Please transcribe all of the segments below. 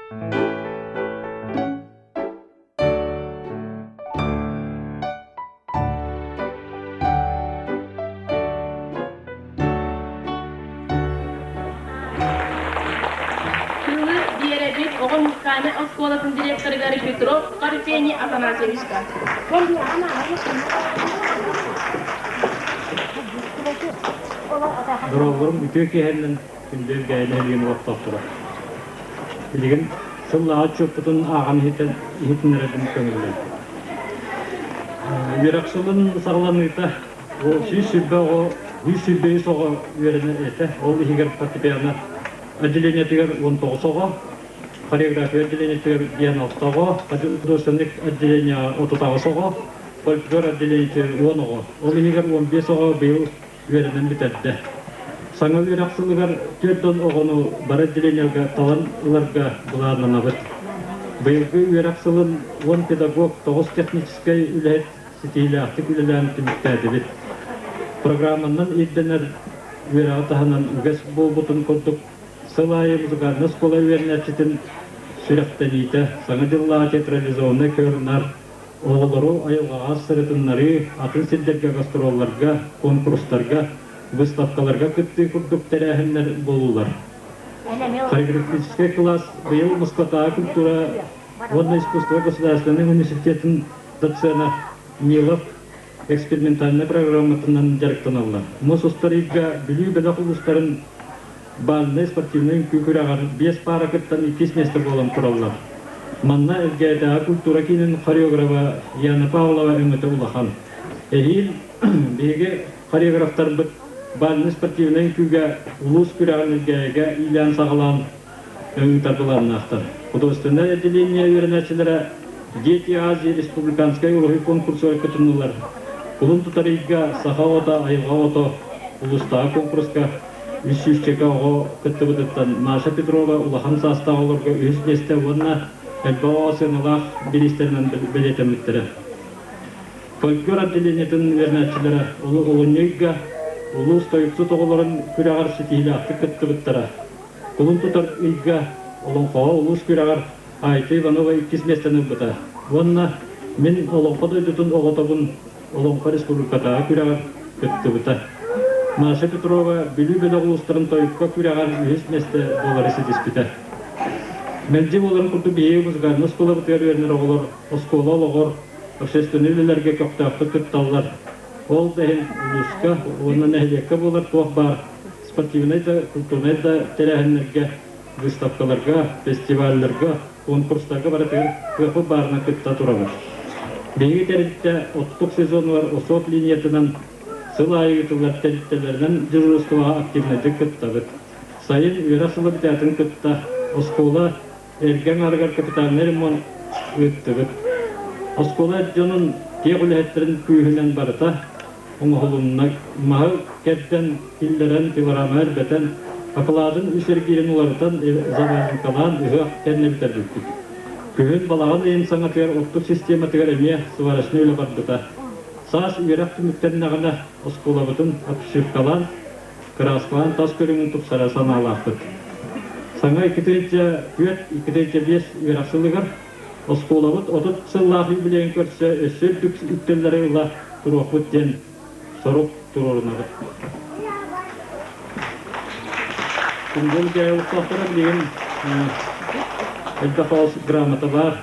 Тылы биэрэбит оҕо музыкальнай оскуолатын директорыгар Петров Парфений Афанасьевичка. Дорооболорум үтүө киэһэннэн күндү Элгээйи олохтоохторо. Билигин сыллааҕы отчуоппутун ааҕан иһитиннэрэрбин көҥүллээн. Үөрэх сылын саҕаланыыта ол 120 оҕо, 123 оҕо үөрэнэр этэ. Ол иһигэр фортепиано отделениетыгар 19 оҕо, хореография отделениетыгар 96 оҕо, художественный отделение 38 оҕо, фольклор отделениетыгар 10 оҕо. Ол иһигэр 15 оҕо быйыл үөрэнэн бүтэрдэ. Саҥа үөрэх сылыгар 40 оҕону бары отделениеларга талан ыларга былааннанабыт. Быйылгы үөрэх сылын 10 педагог, 9 техническэй үлэһит ситиһиилээхтик үлэлээн түмүктээтибит. Программанан ирдэнэр үөрэҕи таһынан үгэс буолбутун курдук сыл аайы музыкальнай оскуола үөрэнээччитин сүрэхтэниитэ, Саҥа дьыллааҕы театрализованнай көр-нар, Оҕолору айылҕаҕа сырытыннарыы, атын сирдэргэ гастролларга, куонкурустарга, выставкаларга кыттыы курдук тэрээһиннэр буоллулар. Хореографическай кылаас быйыл Москватааҕы культура уонна искусство государственнай университетын доцена Нилов экспериментальнай программатынан дьарыктаналлар. Муус устар ыйга Бүлүү бөлөх улуустарын Бальнай спортивнай үҥкүү күрэҕэр биэс паара кыттан иккис миэстэ буолан тураллар. Манна Элгээйдээҕи культура киинин хореограба Яна Павлова өҥөтө улахан. Эһиил биһиги хореографтарбыт бальнай спортивнай үҥкүүгэ улуус күрэҕин Элгээйигэ иилээн-саҕалаан ыытар былааннаахтар. Художественнай отделение үөрэнээччилэрэ Дети Азии республиканскай уруһуй конкурсугар кытыннылар. Кулун тутар ыйга Саха оҕото, айылҕа оҕото улуустааҕы конкурска Үс сүүсчэкэ оҕо кыттыбытыттан Маша Петрова улахан саастаах оҕолорго үһүс миэстэ уонна элбэх оҕо сыаналаах бириистэринэн бэлиэтэммиттэрэ. Фольклор отделениетын үөрэнээччилэрэ олунньу ыйга улуус тойуксут оҕолорун күрэҕэр ситиһиилээхтик кыттыбыттара. Кулун тутар ыйга олоҥхоҕо улуус күрэҕэр Айта Иванова иккис миэстэни ылбыта уонна Мин олоҥхо дойдутун оҕотобун Олоҥхо республикатааҕы күрэҕэр кыттыбыта. Маша Петрова Бүлүү бөлөх улуустарын тойукка күрэҕэр үһүс миэстэ буолары ситиспитэ. Мэлдьи буоларын курдук биһиги музыкальнай оскуолабытыгар үөрэнэр оҕолор оскуола олоҕор, общественнай үлэлэргэ көхтөөхтүк кытталлар. Ол да иһин улууска уонна нэһилиэккэ буолар туох баар спортивнай да, культурнай да тэрээһиннэргэ, выставкаларга, фестивалларга конкурстарга барытыгар кыахпыт баарынан кытта турабыт. Биһиги тэрилтэ оттук сезонугар ОСОП линиятынан сыл аайы ыытыллар тэрилтэлэринэн дежурствоҕа активнайдык кыттабыт. Сайын үөрэх сыла бүтээтин кытта оскуола эргэ аҥаарыгар капитальнай ремонт ыыттыбыт. Оскуола дьонун тех үлэһиттэрин күүһүнэн барыта оҥоһулунна, маһы кэрдэн, киллэрэн, пилорама элбэтэн, акылаатын үс эргиирин уларытан, заварникалаан ыһыах кэннэ бүтэрбиппит. Күһүн балаҕан ыйын саҥатыгар оттук систематыгар эмиэ сварочнай үлэ барбыта. Саас үөрэх түмүктэннэҕинэ оскуолабытын обшивкалаан, кырааскалаан тас көрүҥүн тупсара санаалаахпыт. Саҥа 2,4-2,5 үөрэх сылыгар Оскуолабыт 30 сыллаах юбилейын көрсө өссө үрдүк үктэллэри ыла туруохпут диэн сорук туруорунабыт. Күндүл олохтоохторо билигин элбэх оҕус грамота баар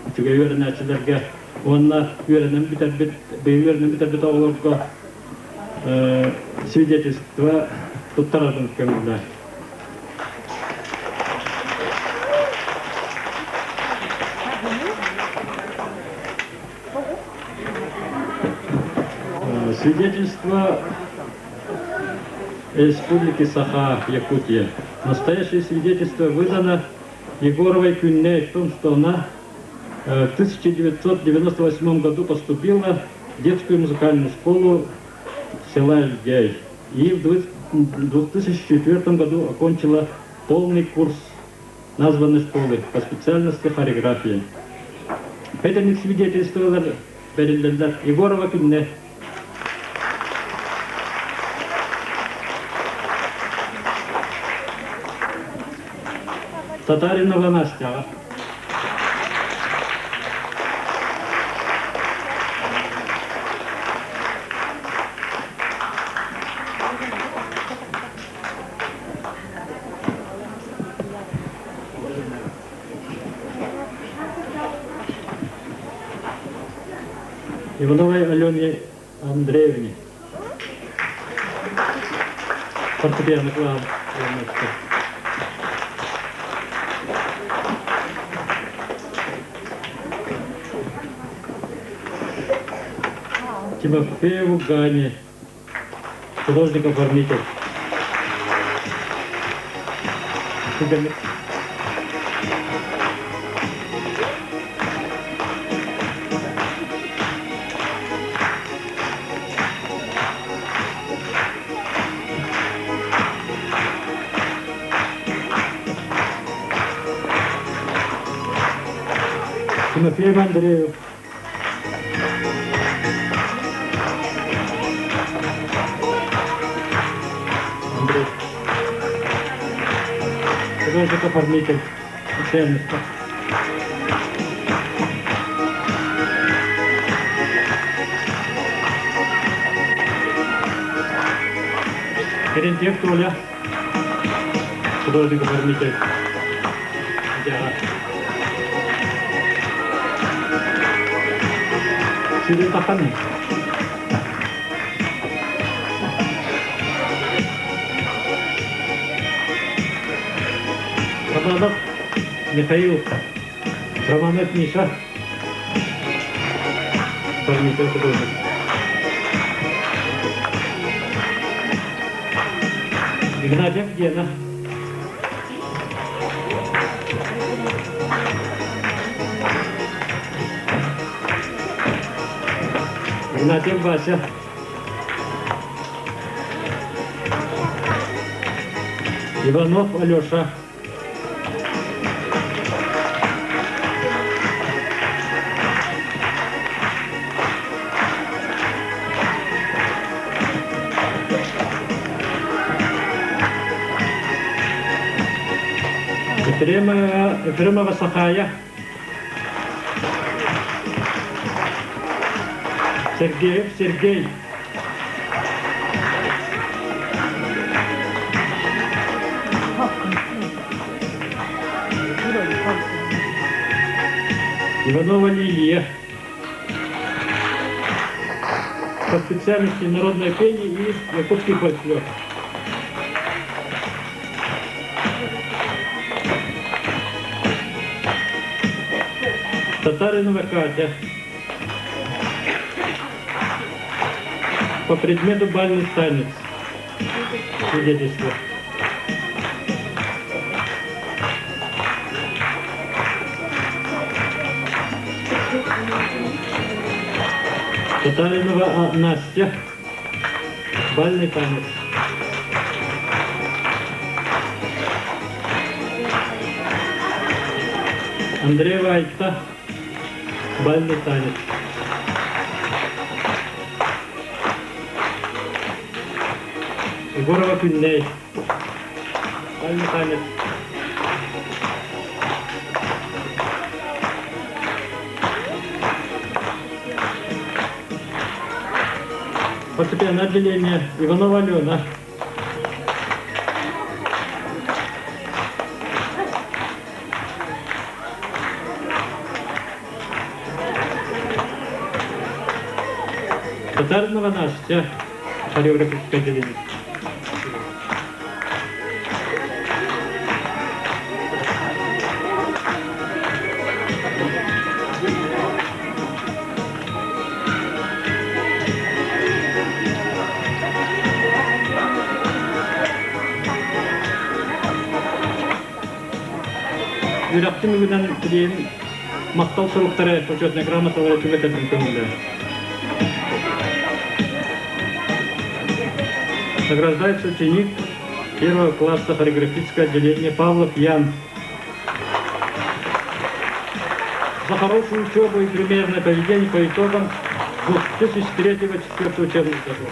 үчүгэй үөрэнээччилэргэ уонна үөрэнэн бүтэрбит быйыл үөрэнэн бүтэрбит оҕолорго свидетельство туттарарын көҥүллээх. Свидетельство Республики Саха, Якутия. Настоящее свидетельство выдано Егоровой Күннэй в том, что она в 1998 году поступила в детскую музыкальную школу села Эльгей и в 2004 году окончила полный курс названной школы по специальности хореография. Петеник свидетельстволар бэриллэллэр Егорова күннэ. Татаринова Настяҕа. Ивановой Алене Андреевне. Фортепиано кылааһын Тимофееву Гане, художник-оформитель. Тимофей Андреев. Андрей. Художник-оформитель. Ценността. Терентьев Толя, художник-оформитель. Сири таханы. Романов Михаил, Романов Миша, оформитель художник. Игнатьев Гена. Игнатьев Вася. Иванов Алеша. Ефремова, Ефремова Сахая. Сергеев Сергей. Иванова Лилия. По специальности народное пение и якутский фольклор. Татаринова Катя. По предмету бальный танец. Свидетельство. Татаринова Настя. Бальный танец. Андреева Айта. Бальный танец. Егорова Күннэй. Бальный танец. Фортепиано отделение Иванова Алена. Татаринова Настя, хореографическое отделение. Үөрэх түмүгүнэн билигин махтал суруктары, почетнай грамоталары түҥэтэрбин көҥүллээн. Награждается ученик первого класса хореографического отделения Павлов Ян. За хорошую учебу и примерное поведение по итогам 2003-2004 учебных годов.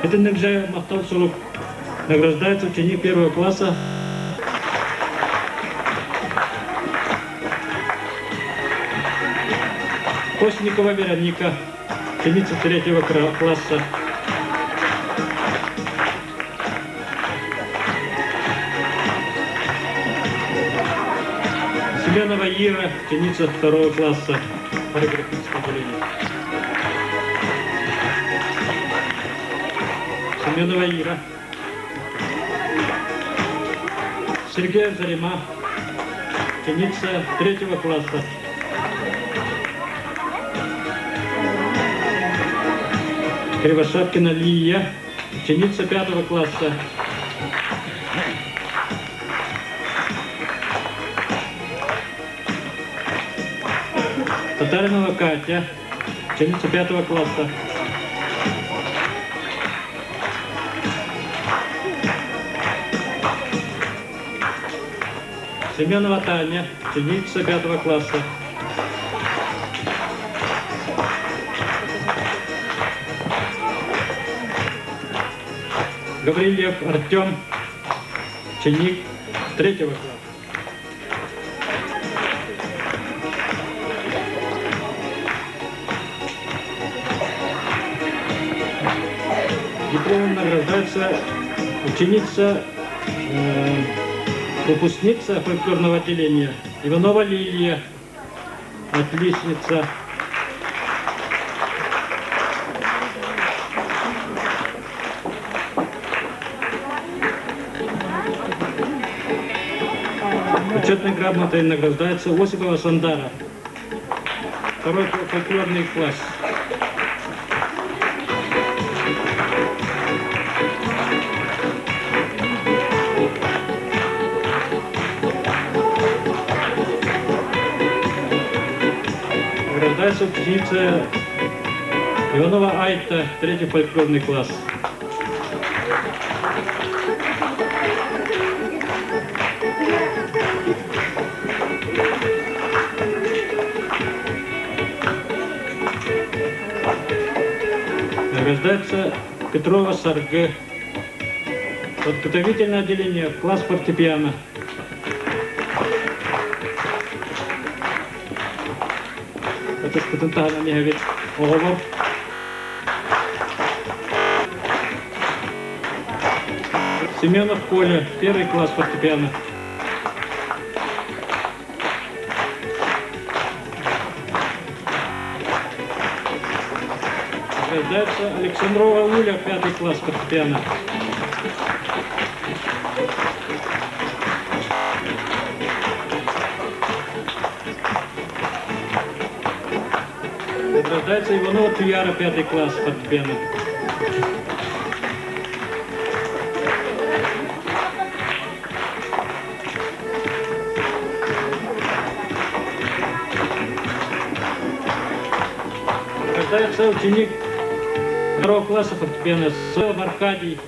Итинник же махтал сурук. Награждается ученик первого класса Постникова Вероника, ученица третьего класса. Семенова Ира, ученица второго класса хореографического отделения. Семенова Ира. Сергеев Зарима, ученица третьего класса. Кривошапкина Лия, ученица пятого класса. Татаринова Катя, ученица пятого класса. Семенова Таня, ученица пятого класса. Гаврильев Артем, ученик третьего класса. Дипломом награждается ученица, э, выпускница фольклорного отделения Иванова Лилия, отличница. Почетной грамотой награждается Осипова Сандара, второй фольклорный класс. Награждается ученица Иванова Айта, третий фольклорный класс. Награждается Петрова Саргы. Подготовительное отделение, класс фортепиано. Ытыспытын таһынан иһэбит. Оҕолор Семенов Коля, первый класс фортепиано. Награждается Александрова Уля, пятый класс фортепиано. Награждается Иванова Туяра, пятый класс фортепиано. Награждается ученик второго класса фортепиано Соколов Аркадий.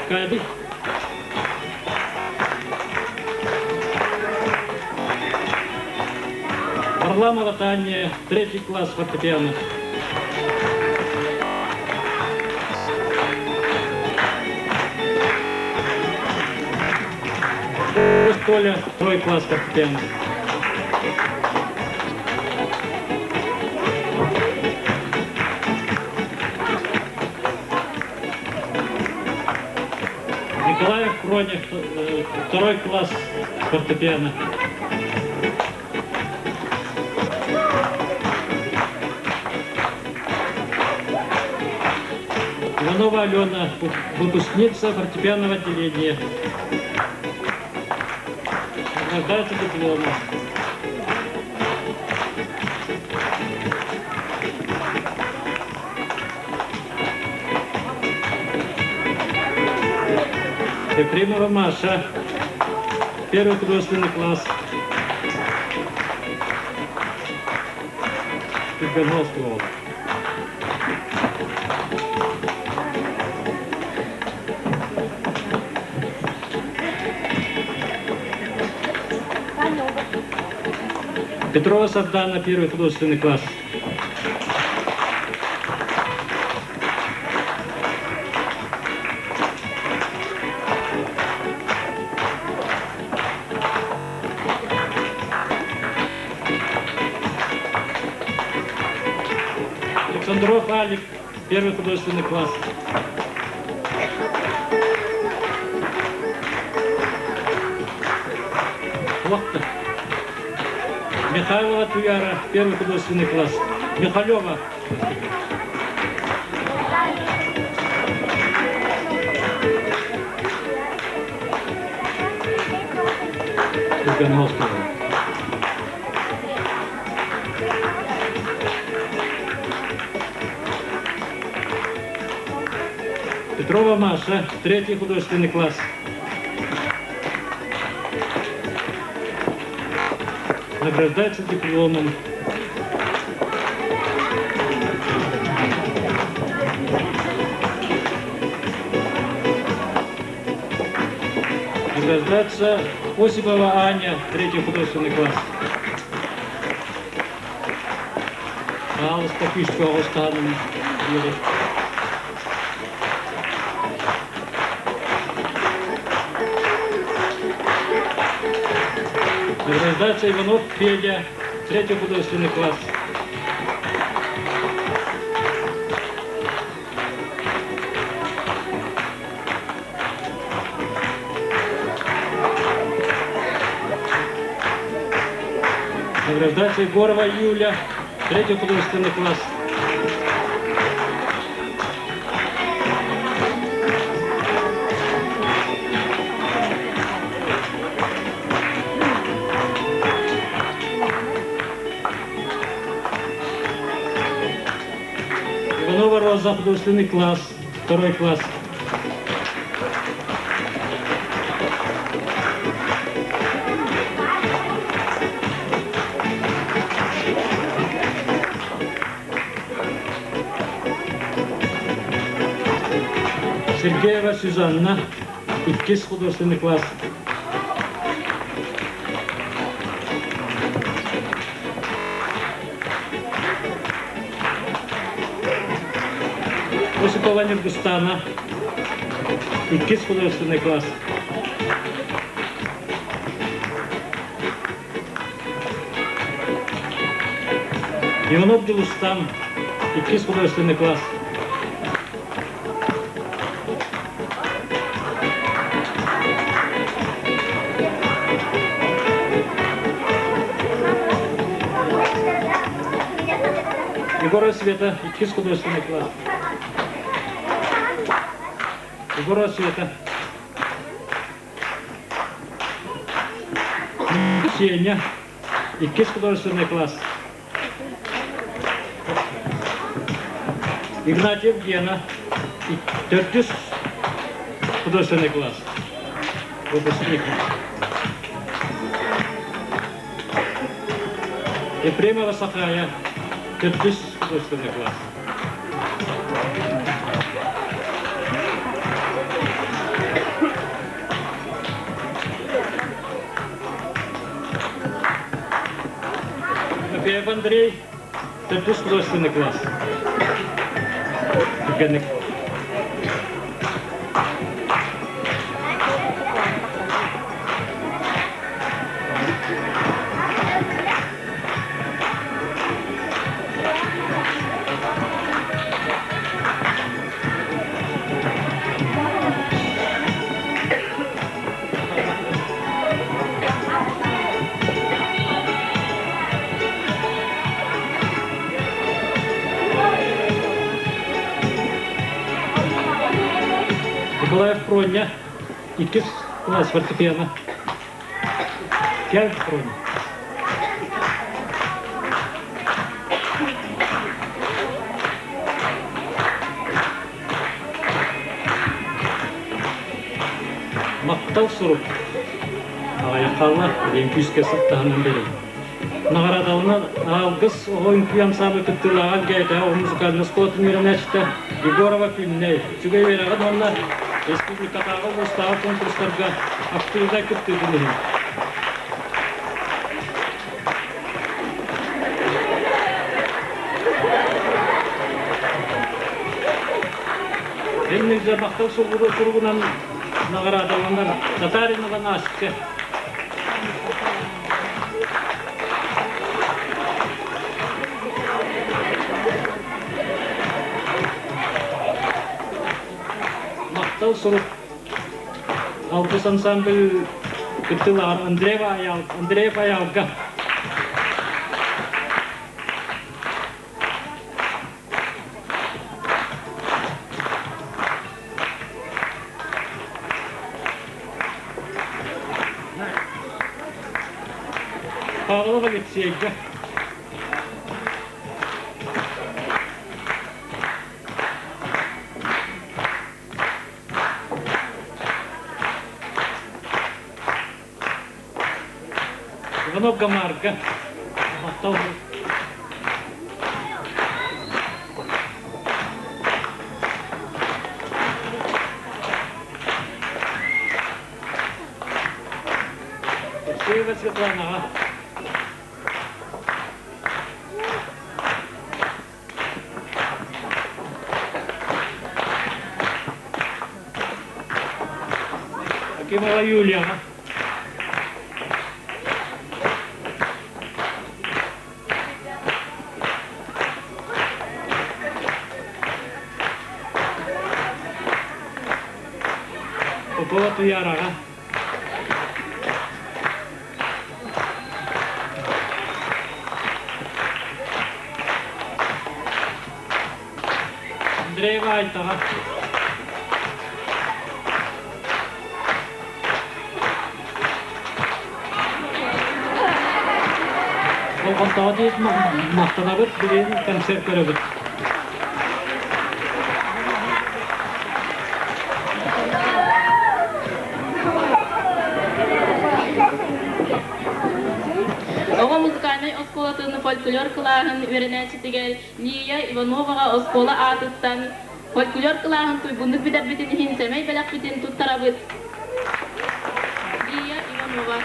Аркадий. Варламова Таня, третий класс фортепиано. Толя, второй класс фортепиано. Николаев Проня, второй класс фортепиано. Иванова Алена, выпускница фортепианного отделения. Награждается дипломом. Ефремова Маша, первый художественный класс. Киргановского. Петрова Сардана, первый художественный класс. Алик, первый художественный класс. Плохто. Михайлова Туяра, первый художественный класс. Михалева. Түргэн Петрова Маша, третий художественный класс. Награждается дипломом. Награждается Осипова Аня, третий художественный класс. Пожалуйста, күүскэ оҕустаһанын диэри. Награждается Иванов Федя, третий художественный класс. Награждается Егорова Юля, третий художественный класс. Иванова Роза, художественный класс, второй класс. Сергеева Сюзанна, иккис художественный класс. Осипова Нюргустана, иккис художественный класс. Иванов Дилустан, иккис художественный класс. Егорова Света, иккис художественный класс. Егорова Света. Сеня, иккис художественный класс. Игнатьев Гена, төрдүс художественный класс. Выпускник. Ефремова Сахая, төрдүс художественный класс. Матвеев Андрей, төрдүс художественный класс. Түргэнник. Николаев Проня, иккис класс фортепиано. Кел Проня. Махтал сурук аҕыйаххалла диэн күүскэ сыттаһынан бэрин. Наҕараадаланар Алгыс оҕо үҥкүү ансаамбыл кыттыылааҕар ГТА музыкальнай оскуолатын үөрэнээччитэ Егорова Күннэй үчүгэй үөрэҕин уонна республикатааҕы улуустааҕы конкурстарга актыыбынай кыттыытын иһин. Иннинэ махтал суругунан наҕараадаланар Татаринова Настя. Махтал сурук Алгыс ансамбль кыттыылааҕар Андреев Айаалга. Павлов Алексейга. Иванов Гамарга. Махтал. Евсеева Светланаҕа. Акимова Юлияҕа. Попова Туяраҕа. Андреева Айтаҕа. Болҕомтоҕо диэт махтанабыт, билигин концерт көрөбүт. Оҕо музыкальнай оскуолатын фольклор кылааһын үөрэнээччитигэр Лия Ивановаҕа оскуола аатыттан фольклор кылааһын туйгуннук бүтэрбитин иһин сэмэй бэлэхпитин туттарабыт. Лия Иванова.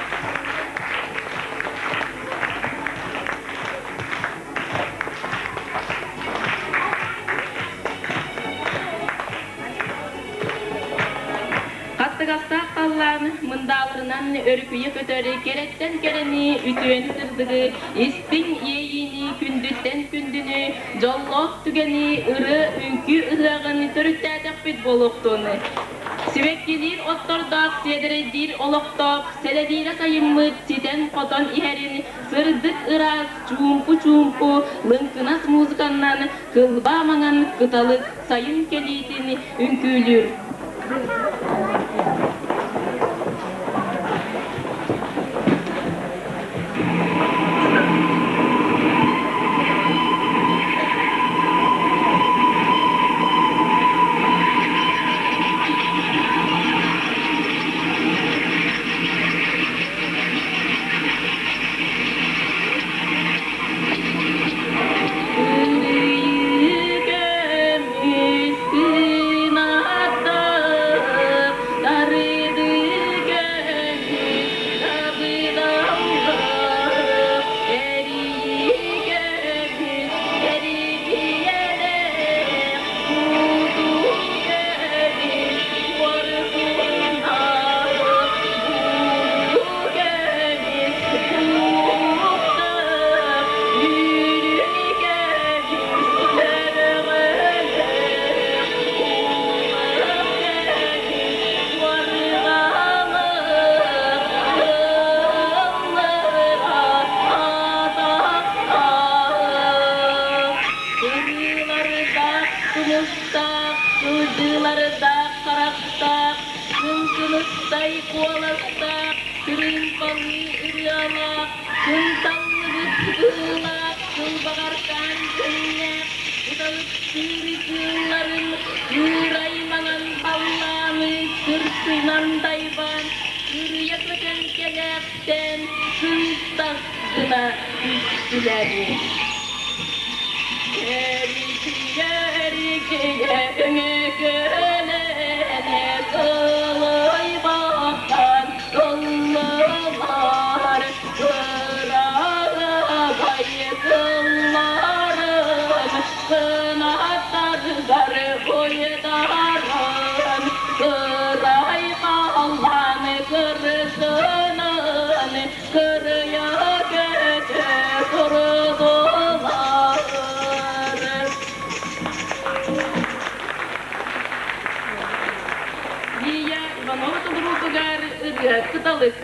Хаттыгастаах халлаан мындааларынан өрүкүйэ көтөр кэрэттэн кэрэни, үтүөнү сырдыгы, истиҥ иэйиини, күндүттэн күндүнү, дьоллоох түгэни, ырыа, үҥкүү ыһыаҕын төрүттээтэхпит буолуохтун. Сибэккилиир оттордоох, сиэдэрэйдиир олохтоох, сэлэлиирэ сайыммыт ситэн-хотон иһэрин сырдык ыраас, чуумпу-чуумпу, лыҥкынас музыканнан кылбаа маҥан кыталык сайын кэлиитин үҥкүүлүүр. Кырыылардаах тумустаах, кылдыылардаах харахтаах, кыҥкыныстай куоластаах, кырыымпалыы ырыалаах, кынталлыбыт быһыылаах, кылбаҕардаан күннээх, кыталыктыыр кыылларын кыырай маҥан халлааны сырсынан дайбаан, ырыа көтөн кэлээхтэн сынтах гына түстүлэр. Эргийэ, өҥөкөлөнө кылайбаттан ыллылар, кыраҕабай тылларын кынаттаргар уйдаран, кырай халлаан кырсынан кырыйа көтө турдулар. ырыа Кыталык.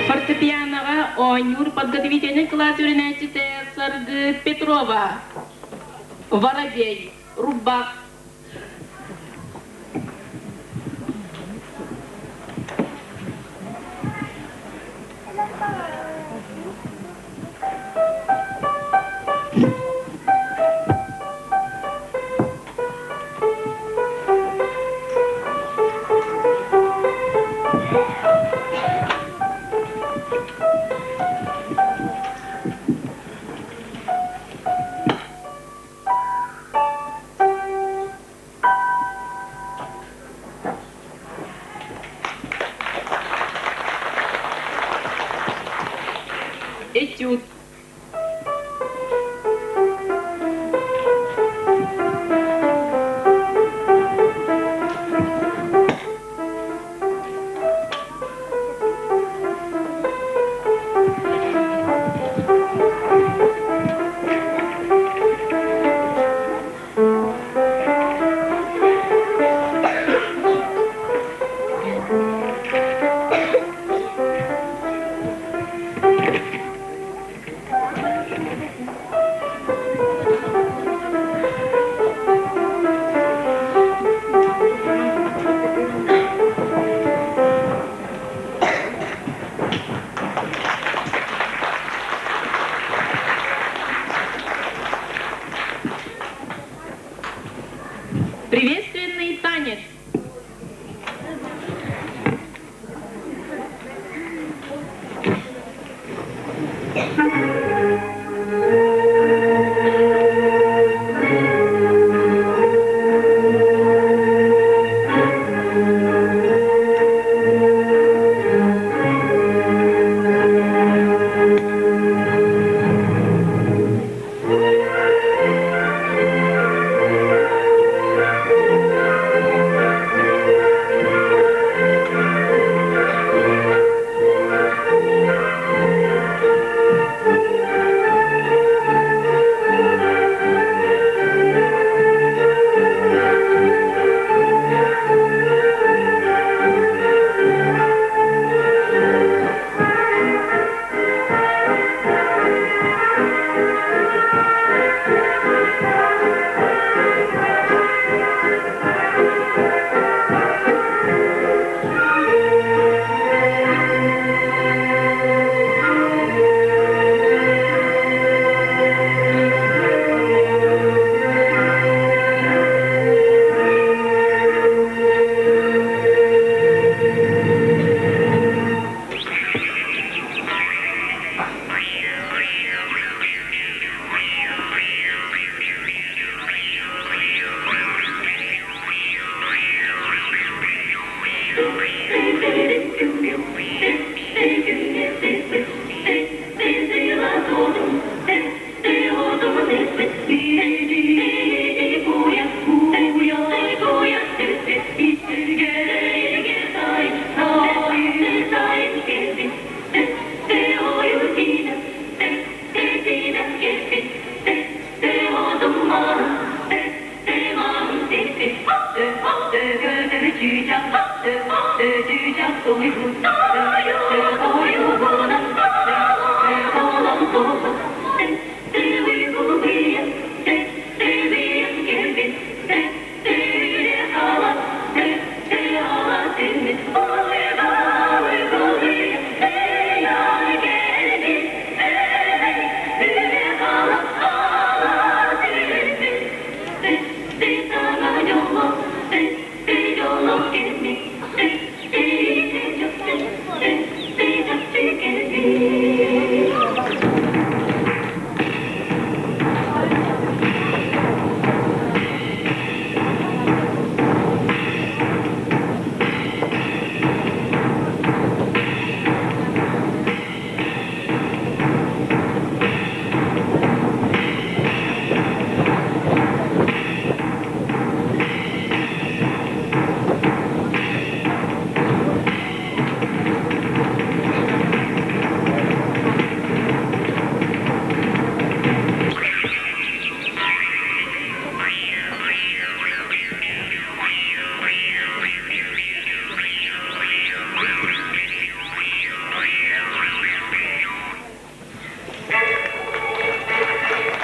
Фортепианоҕа оонньуур подготовительнай кылаас үөрэнээччитэ Саргы Петрова. Воробей, Рубак. Этюд.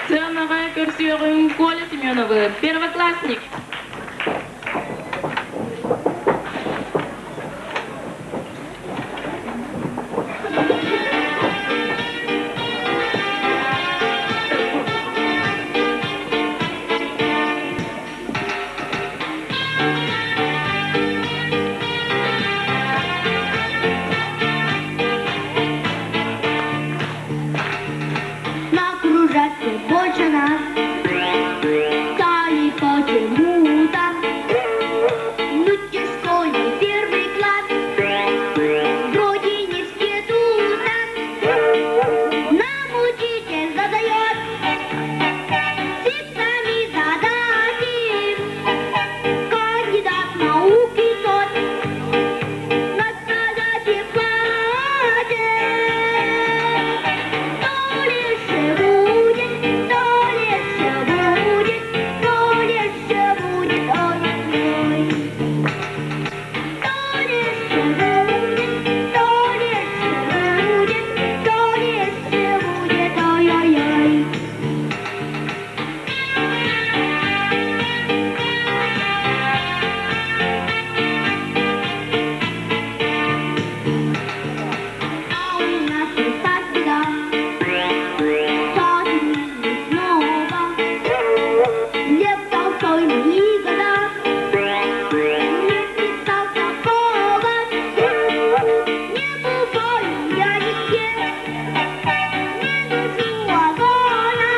Сыанаҕа көрсүөҕүҥ Коля Семеновы, первоклассник. Окружать больше нас стали почему-то. Ну, в школе первый класс, вроде не все тут. Нам учитель задает все сами задачи. Кандидат науки тот на задаче плачет. То легче будет, то легче будет, то легче будет, ой-ой. То легче будет, то легче будет, то легче будет, ой-ой-ой. А у нас и так беда, сочинили снова. Лев Толстой никогда не писал такого. Не бываю я нигде, не нужу вагона,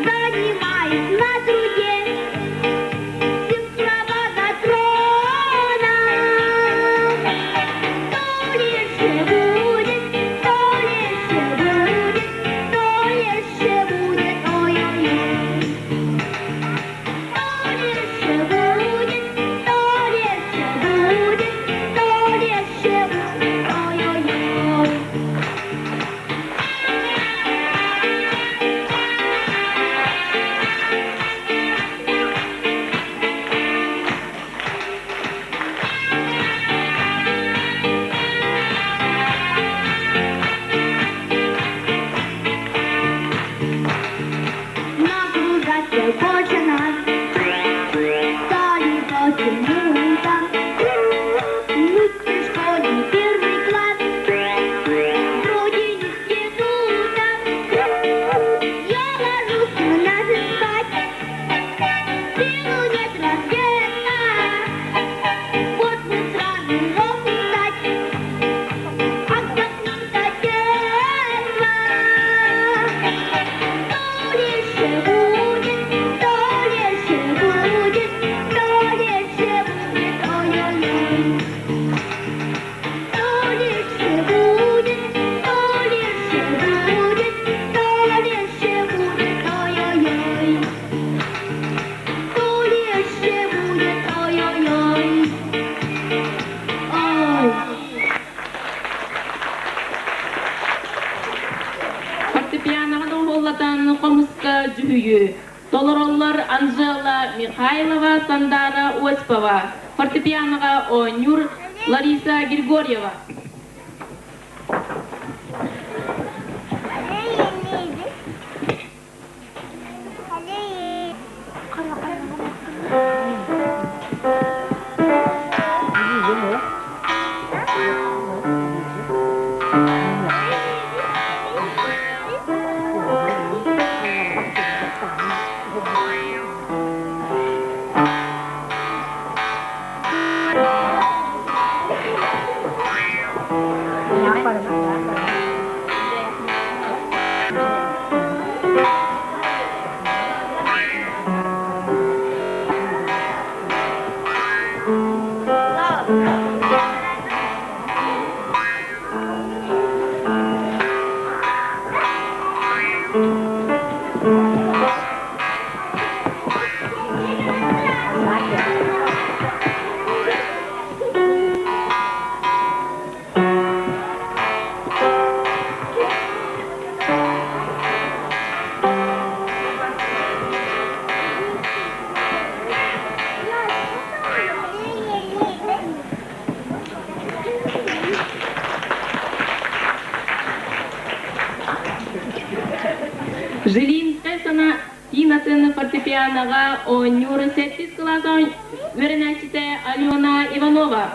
занимаюсь на труде, сестра патрона. То легче будет, то легче будет, то легче будет, ой-ой-ой. То легче будет, то легче будет, то легче будет, ой-ой-ой. Нагружать больше нас стали почему-то. Мы в школе первый класс, вроде не института. Я ложусь на спать, сыну нет рассвета. Вот мы сразу ровно встать, отдохнуть от детства. То легче будет, то легче будет, то легче будет, ой-ой-ой. То легче будет, то легче будет, то легче будет, ой-ой-ой. То легче будет, ой-ой-ой. Ой. Фортепианоҕа доҕуһуоллатан хомуска дьүһүйүү. Толороллор Анжела Михайлова, Сандара Осипова. Фортепианоҕа оонньуур Лариса Григорьева. Жилинскай сана Тинатын фортепианоҕа оонньуур сэттис кылаас үөрэнээччитэ Алена Иванова.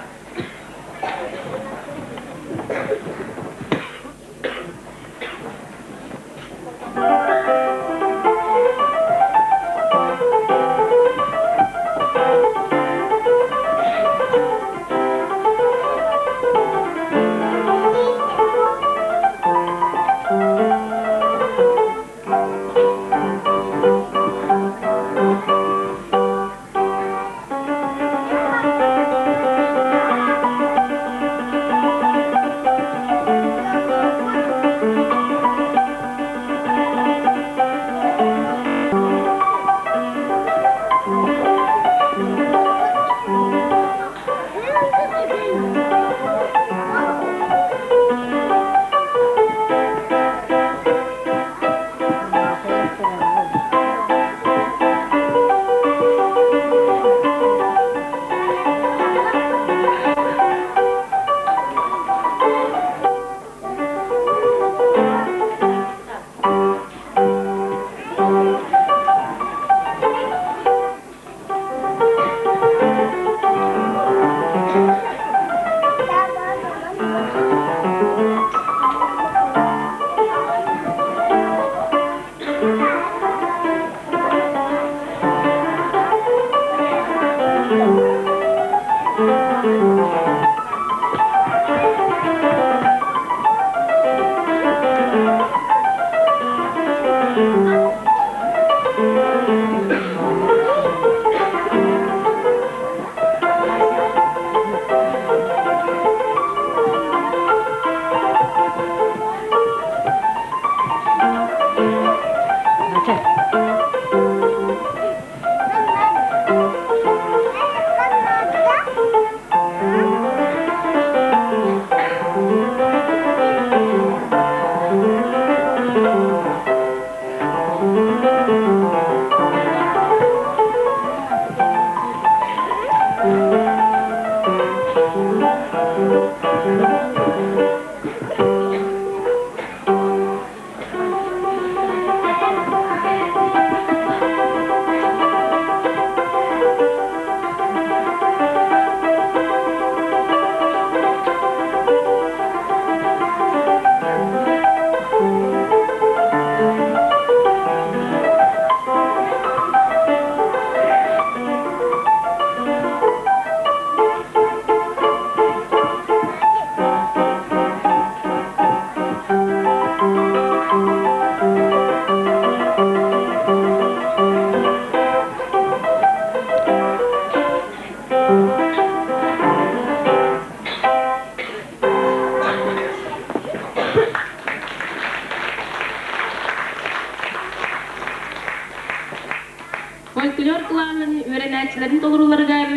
Фольклор кылааһын үөрэнээччилэрин толорууларыгар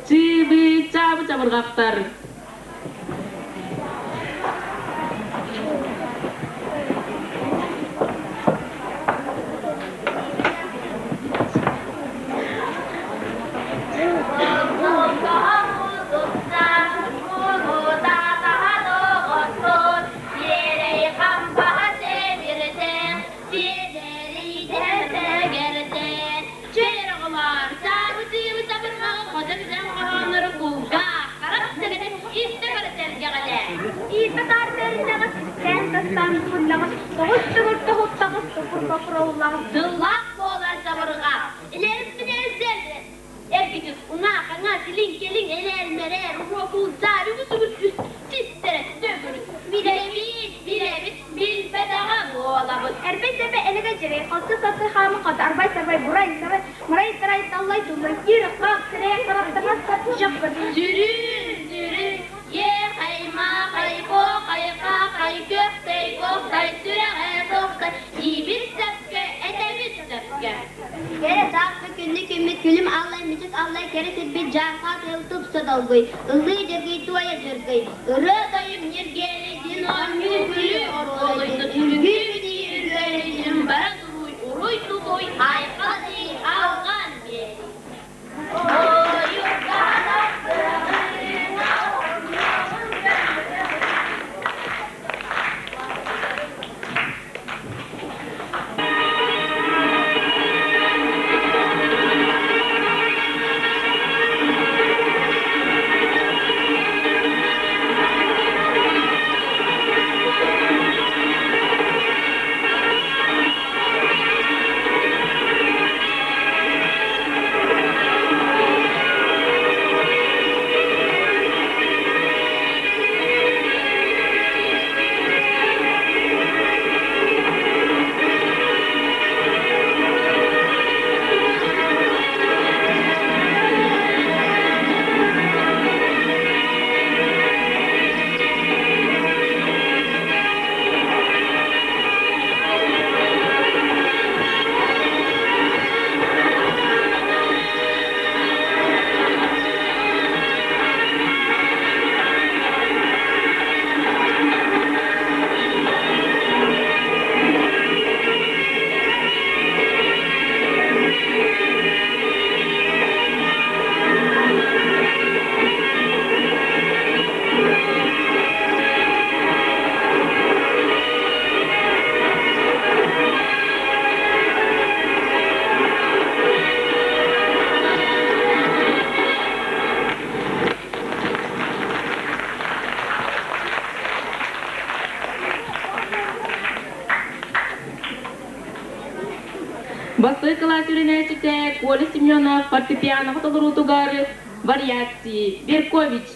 чыыбы-чаабы чабырҕахтар. таан туһуннаҕас, тоҕус төгүл тоһуттаҕас, тупур-бапыр оһуллаҕас, Тыллаах буолар чабырҕа, илэрбин эргичис, уҥа, хаҥас, илин, кэлин, элээр-мэрээр, уруок-уулсаар, үгүс-үгүс үс, систэрэ, төгүрүк, билэбит, билэбит, билбэтэҕэ буолабыт. Эрбэй сэрбэй элэгэй дьэрэй, халты сатыы хаамы хат, арбай сарбай бурай сарай, марай тарай таллай туллай, киир хаах сирэйэ харах таҥас сап дьахпыр. Сүрүн, сүрүн, е-хай-ма-хай, хо-хай-ха-хай, көхтэй-кохтай, сүрэҕэ тохтай, диибит сөпкө, этэбит сөпкө. Кэрэ сааскы күндү күммүт күлүм аллай мүчүк аллай кэрэ сирбит дьаархаа тыал тупса долгуй, ыллыы дьыргый туойа дьыргый, Ырыа тойук ньиргиэлэйдин оонньуу күлүү оруолуйдун, үҥкүү битии үргүөлэйдин бара туруй, уруй тутуй, айхал ий, алҕаан биэрий. Бастакы кылаас үөрэнээччитэ Коля Семенов фортепианоҕа толоруутугар вариации Беркович.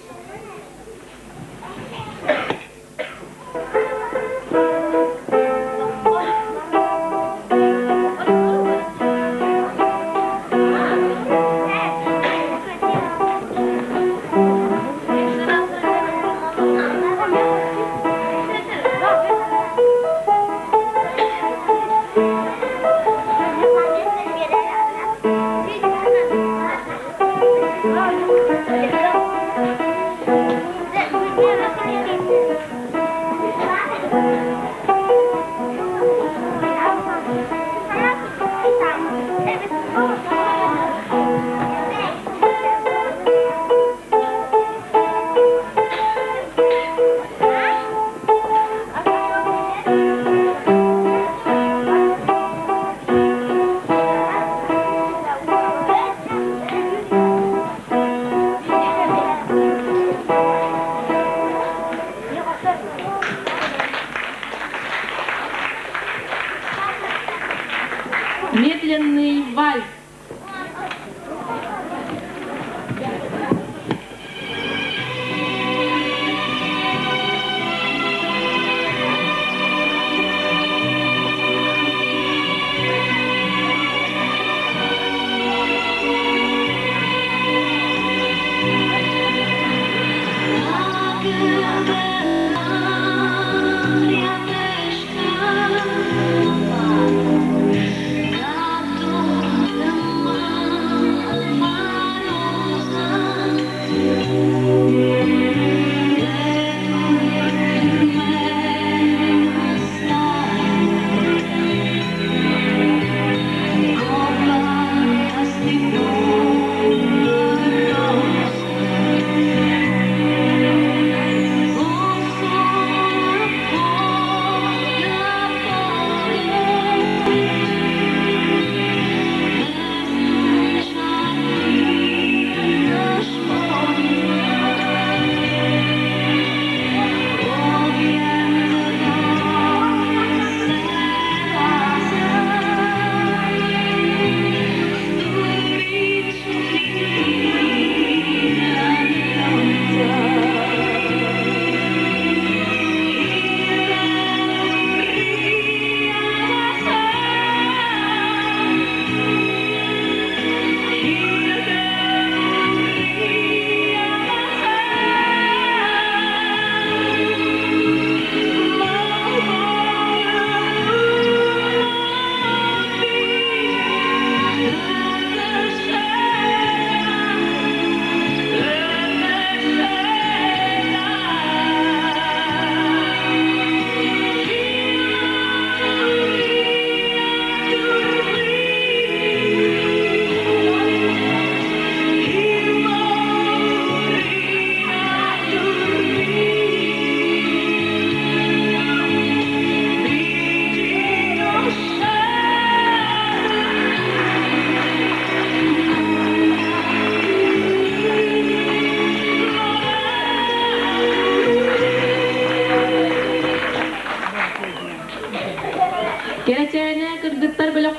Медленный вальс.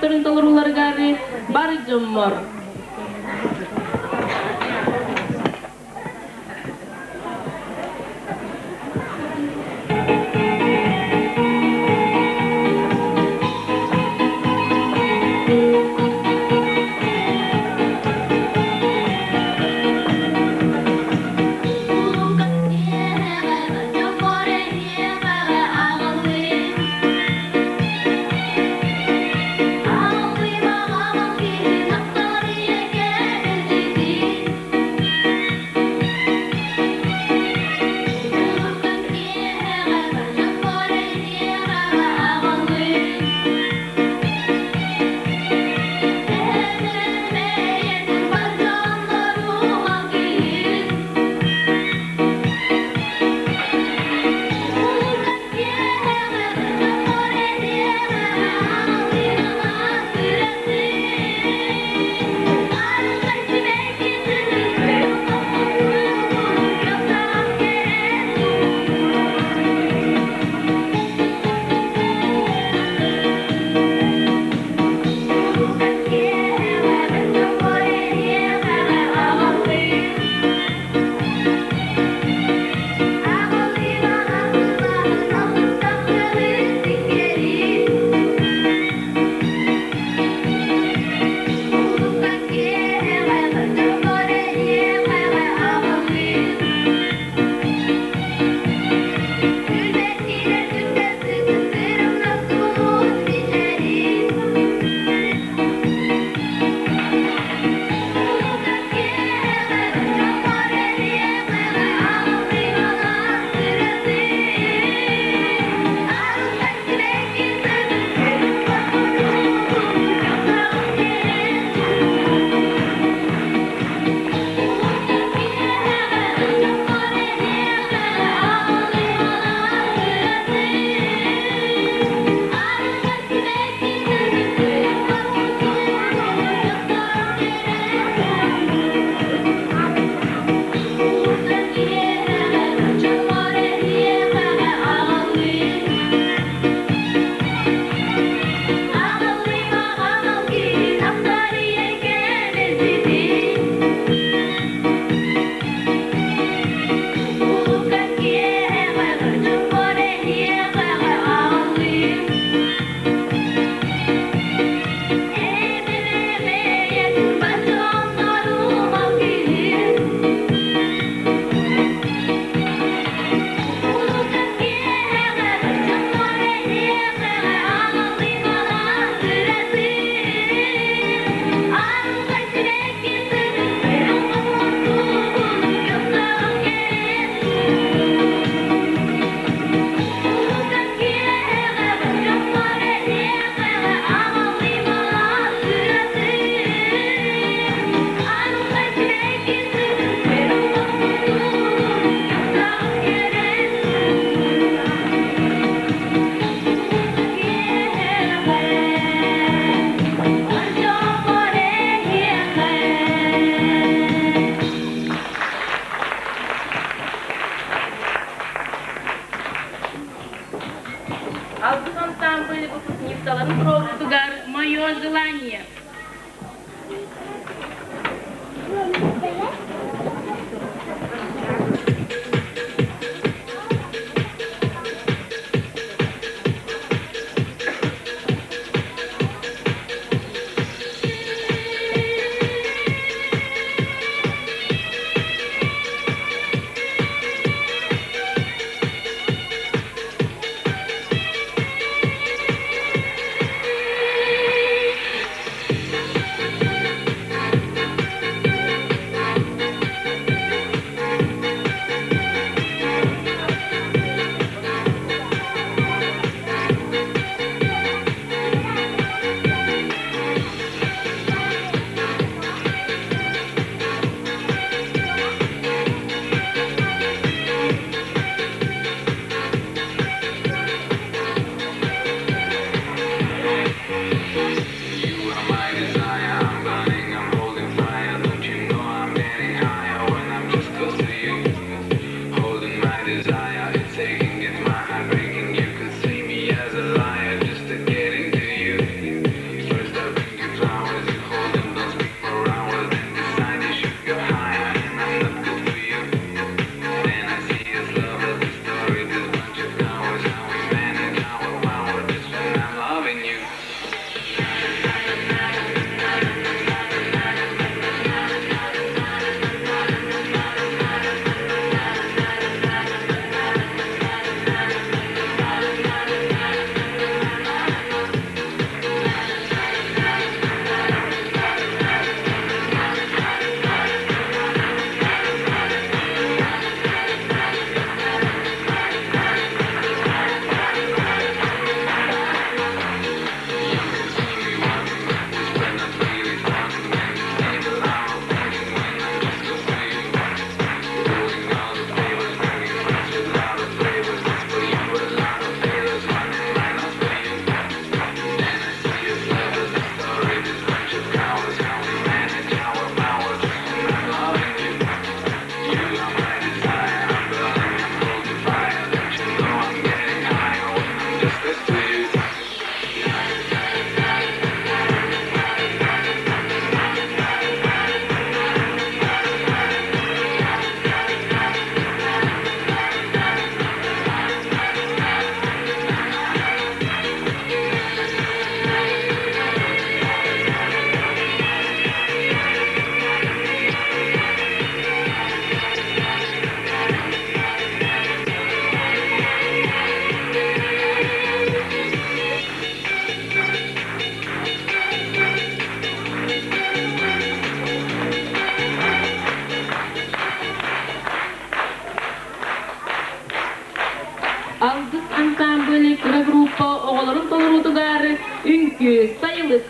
бөлөхтөрүн толорууларыгар бар дьоммор. Алгыс ансамбль выпускницаларын туруорбутугар «Мое желание». группа оҕолорун толоруутугар үҥкүү, сайылык.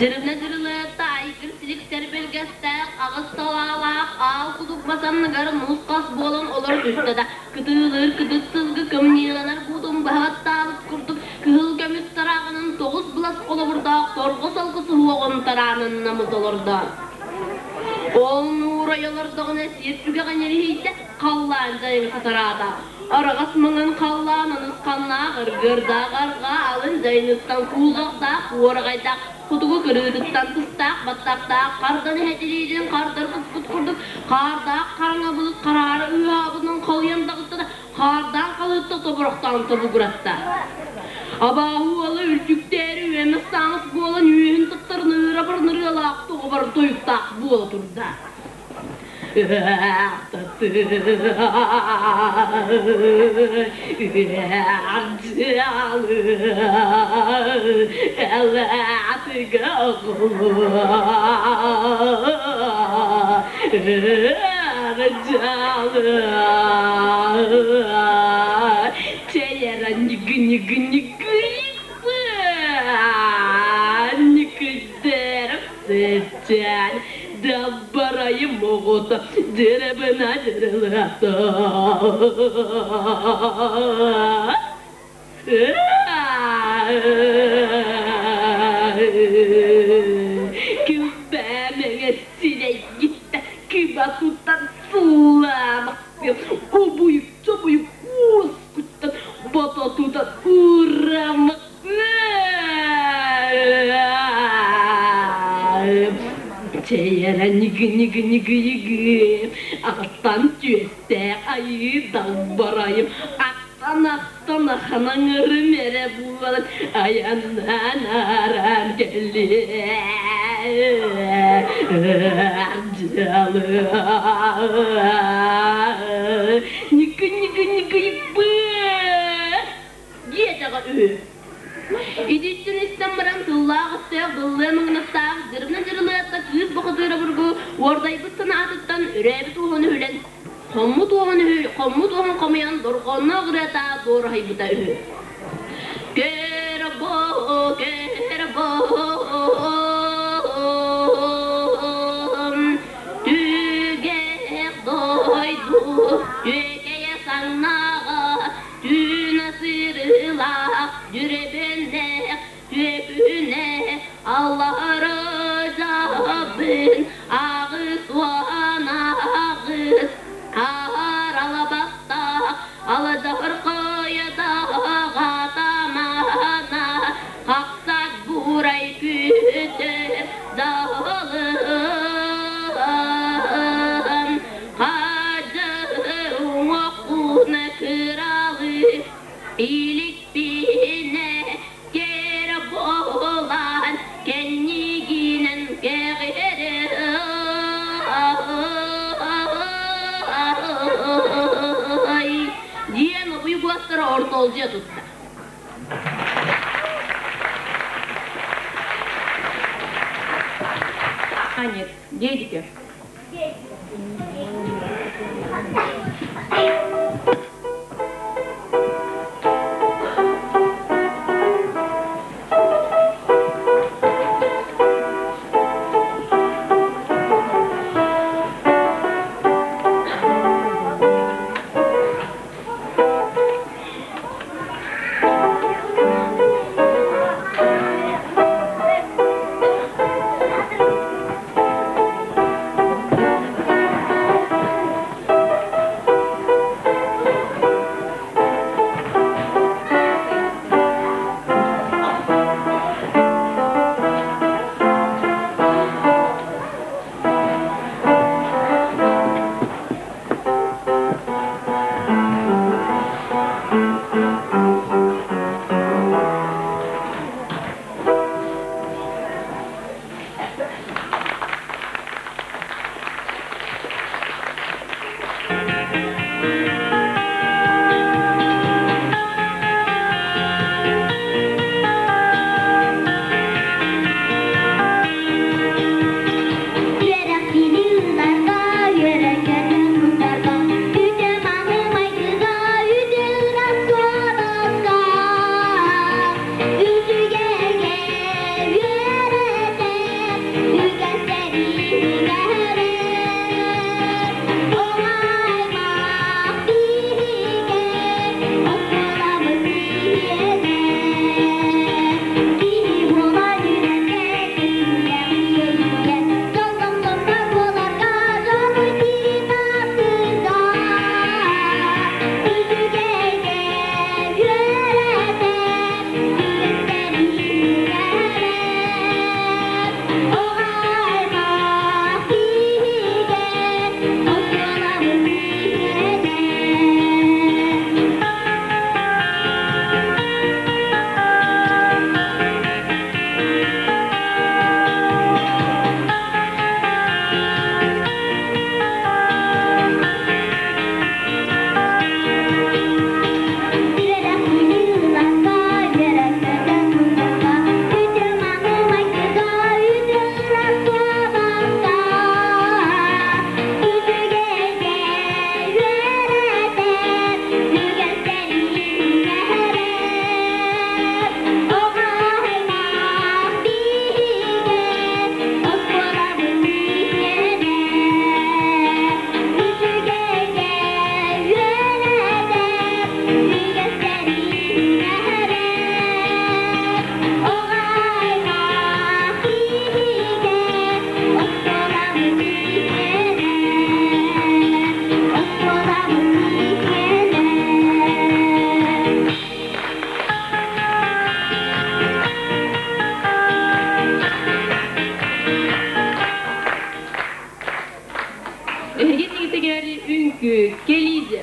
Дьырына дьырылыатта айгыр силик сэрбэлгэстээх, аҕыс салаалаах аал кудук басанныгар муус-хас буолан олоро түстэ да, кытыылыыр кытыт сылгы кымньыыланар буутун быһааттаабыт курдук кыһыл көмүс тарааҕынан тоҕус былас холобурдаах торҕо салгы суһуоҕун тараанын намыс олордо. Ол нуурай олордоҕуна сир түгэҕин эриһийдэ, халлаан дьайыҥ сатараата. Араҕас маҥан халлаан анысханнаах, ыргыардаах арҕаа алын дьайыныттан кууллахтаах, уораҕайдаах, хотугу кырыытыттан тыстаах, баттахтаах, хардан эһэтилиитин хардар куппут курдук хаардаах хараҥа былыт хараара ыаһаабытынан халыйан таҕыста да, хаардаан халытта тобурахтаан тобугуратта. Абааһы уола үрдүктээри үөмэс саҥас буолан үөһүн тыктарын ыыра барнырыалаах тоҕобор тойуктаах буола турда. Даббарайым оҕото дьырыбына дьырылата. Күбээмэҥэ сирэйгиттэ кыба тутан сылаамахтыам обуйук чобуйук уоскуттан бото тутан уурамах Чэйэрэ ньыгы-ньыгы-ньыгы-йыгы, аттан түөстээх айыы далбарайым, аттан-аттан аханаҥырым эрэ буолан айаннаан ааран кэллиэ. Ньыгы-ньыгы-ньыгы-йыгы диэтэҕэ үһү. Итиччэн истэн баран тыллаах-өстөөх быллыа муҥнастаах дьырыбына дьырылыатта кыыс бухатыыра бургу уордайбыт санаатыттан үрээбит уоһун үһүлэн. Хоммут уоһун үһү, хоммут уоһун хомуйан дорҕоонноох ырыата дуораһыйбыта үһү. Көрбө, көрбө, түгэх дойду түөкэйэ саҥнаҕа, түүн сырыылаах дүрүбүннээх түөкүнэ аллара дьабын 88 аралабаттаах аладьархайдаҕа тамана хахсак буурай күтэр даҕалын хадьыр уҥуоххун кыралыы иликпинэ кэрэ буолан кэннигинэн кэҕирэй диэн обуйгуостара ортолдьуйа тутта. А нет, дедики. Үөрэхтиини ыыларга, үөрэ-көтө куттарга, үтэ-маны майгыга, үтэ ыраас суобаска. Үчүгэйгэ үөрэтэр, үгэстэри иҥэрэр. Оҕо-аймах биһигэ, оскуолабыт биһиэнэ. Киһи буолан үөрэргэ, кэскиллээх иэйиигэ, дьоллоох буоларга дьону тири тапсыга. Үчүгэйгэ үөрэтэр, үгэстэри иҥэрэр. Оҕо-аймах биһигэ, оскуолабыт биһиэнэ. Үөрэхпини ыларга, үөрэхтэргэ куттарга, үтүө-мааны майгыга, үтүө ыраас суобаска. Үчүгэйгэ үөрэтэр, үгэстэри иҥэрэр. Оҕо-аймах биһигэ, оскуолабыт биһиэнэ. Үчүгэйгэ үөрэтэр, үгэстэри иҥэрэр. Оҕо-аймах биһигэ, оскуолабыт биһиэнэ. Оскуолабыт биһиэнэ. Эһиги тигитигэр үҥкүү, кэлиизи.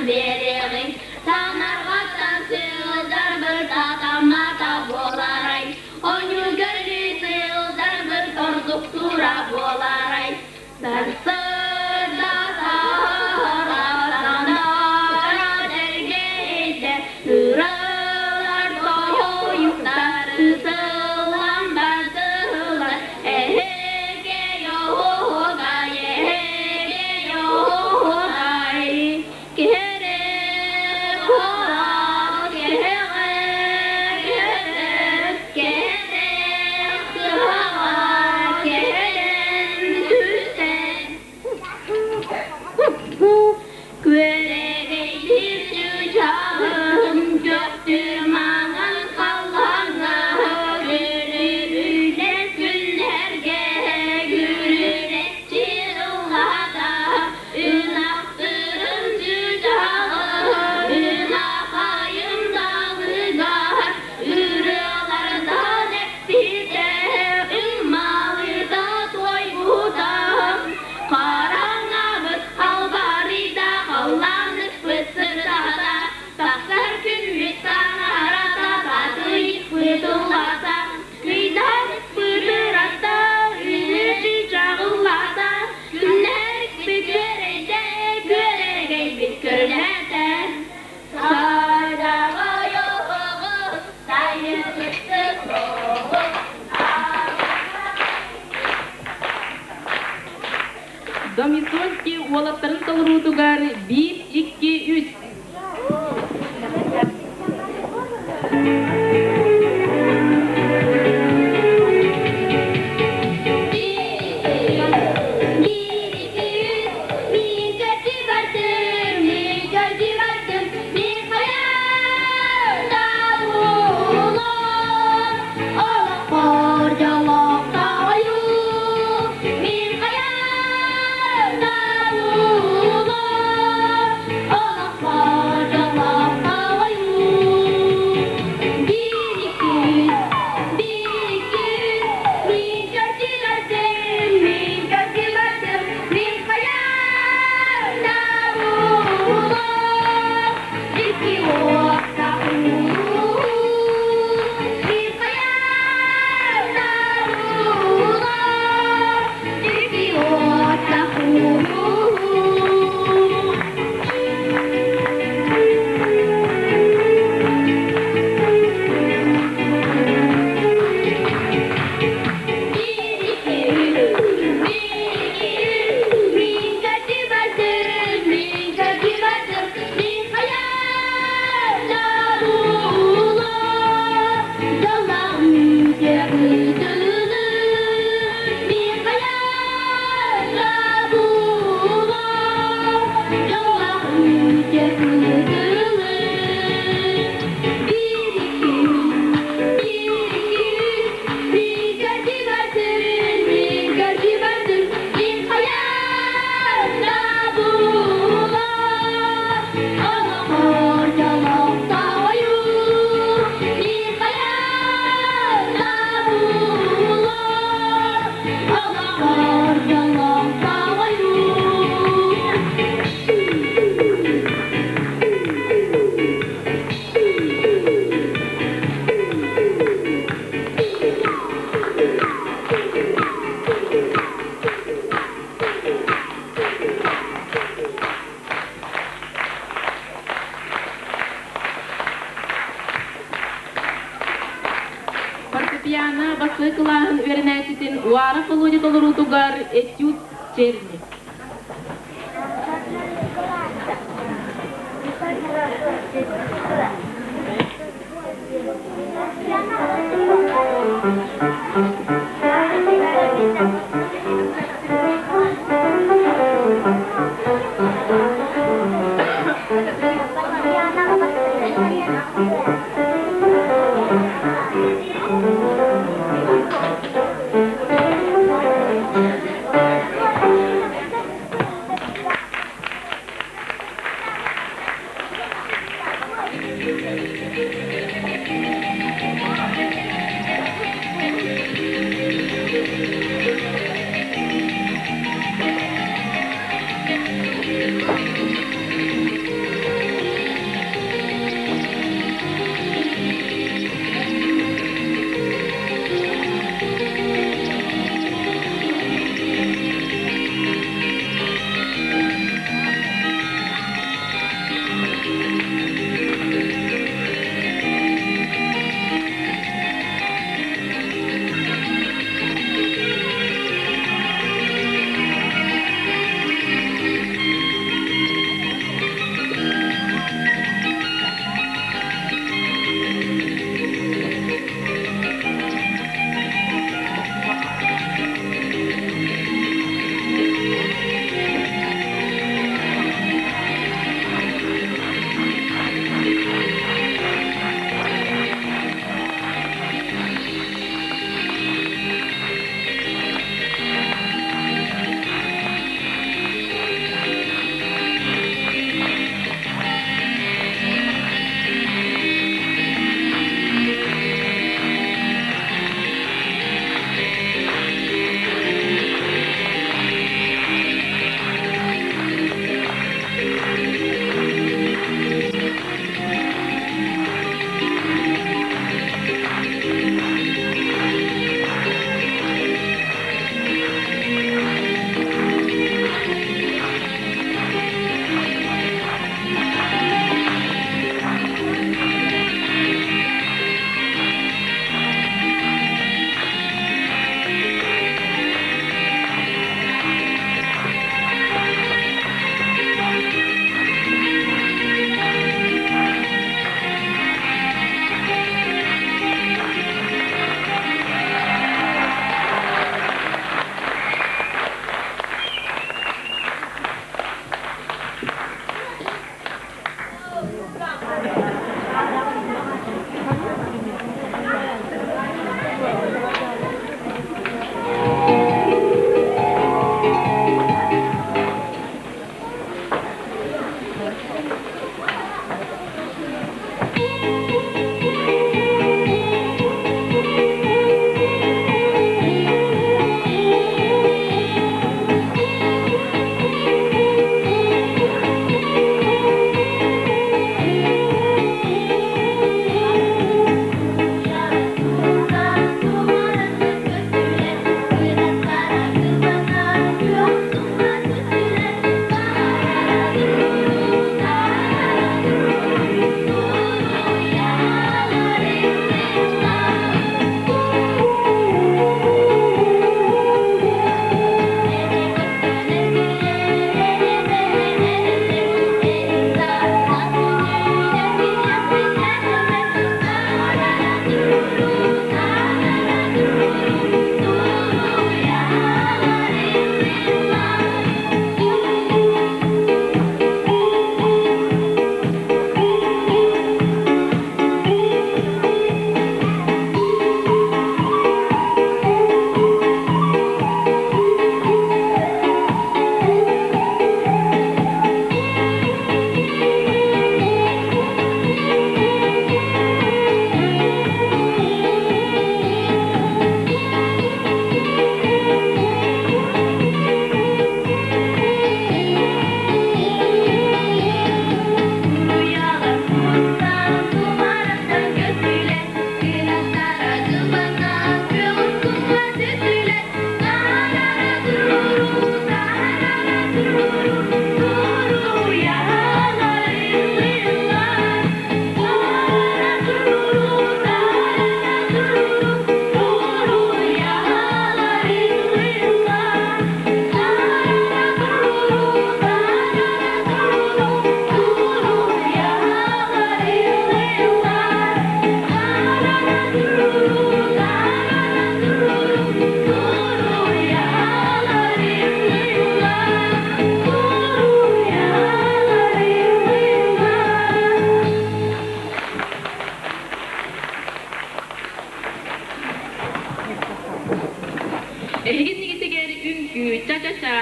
биэриэҕиҥ. Санарҕаттан сылдьарбыт сатаммата буолаарай, Оонньуу көрүү сылдьарбыт ордук тура буолаарай. Сарсыарда саһара санаара дэргэйдэ, Ыралар тоһуйуктар ытыллан бардылар, Эһэгэ оһуохай, эһэгэ оһуохай, Кэрэ куорат кэҕэ көтөр, кэрэ кыһаҕа кэлэн түстэ. Күөрэгэйдиир чыычааҕым көптү маҥан халлааҥҥа, күлүмүлэр күннэргэ күрүрэччи ыллаата. Ынахтырым чыычааҕы, ынахайым далыгар, ырыалардан эппитэ, ыммалыта туойбута. Хараҥабыт халбарыйда, халлааныппыт сырдаата, тахсар күммүт таҥарата, татыйыкпыт ыллата, Кыйдар быдырата, үнүрдүү чаҕыллата, күннэрбит күөрэйдэ, күөрэгэйбит көрүлээтэ. Садаҕай оһоҕос, сайылыкты соҕус. Домисольский уолаттарын толоруутугар биир, икки, үс. Фортепиано бастакы кылааһын үөрэнээччитин Уаров Володя толоруутугар этюд Черни. үҥкүү ча-ча-ча.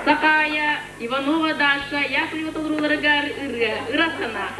Сахая, Иванова Даша, Яковлева толорууларыгар ырыа, ыра санаа.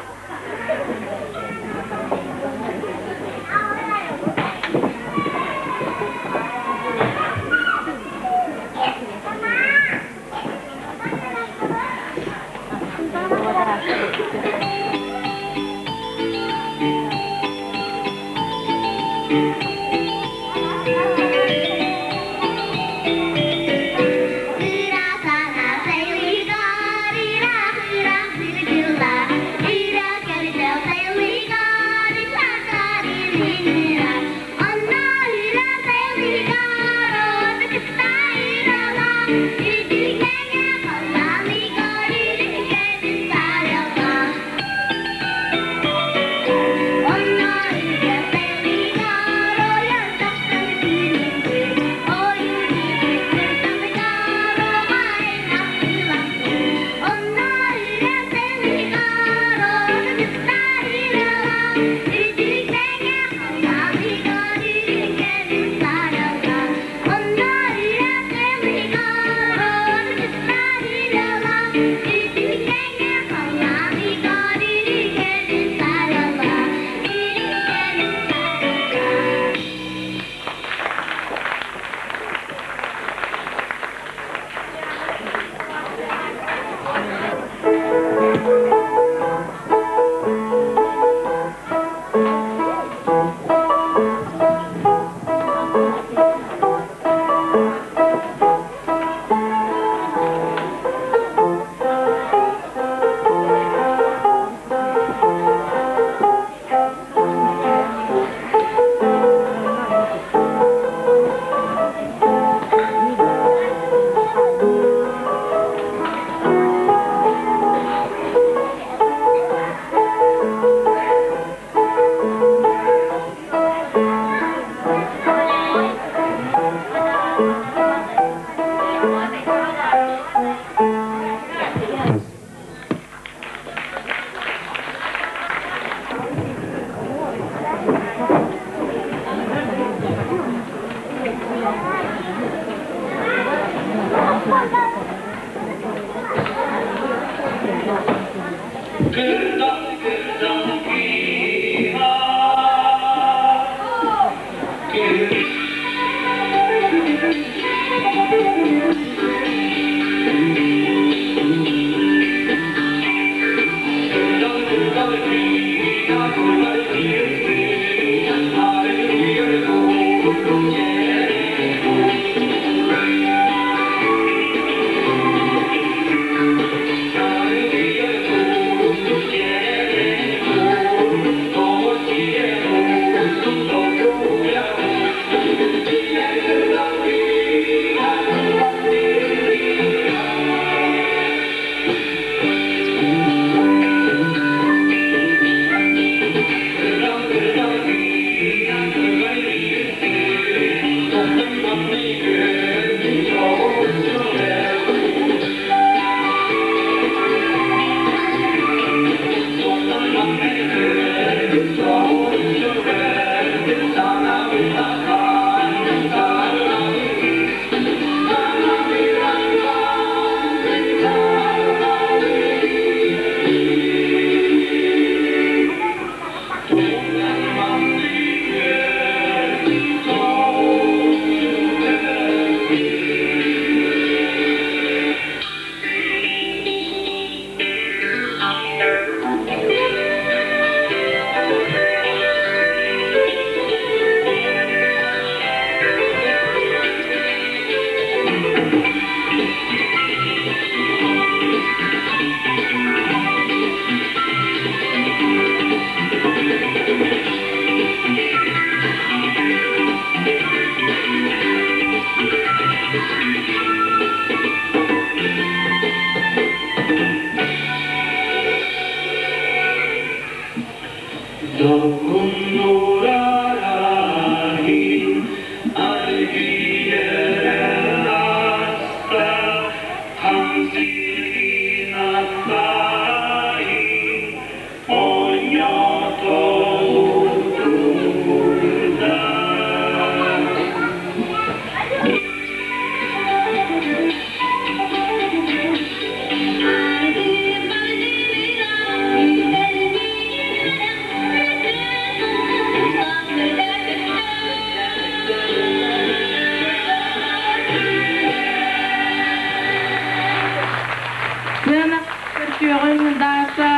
Сыана көрсүөҕүҥ Даша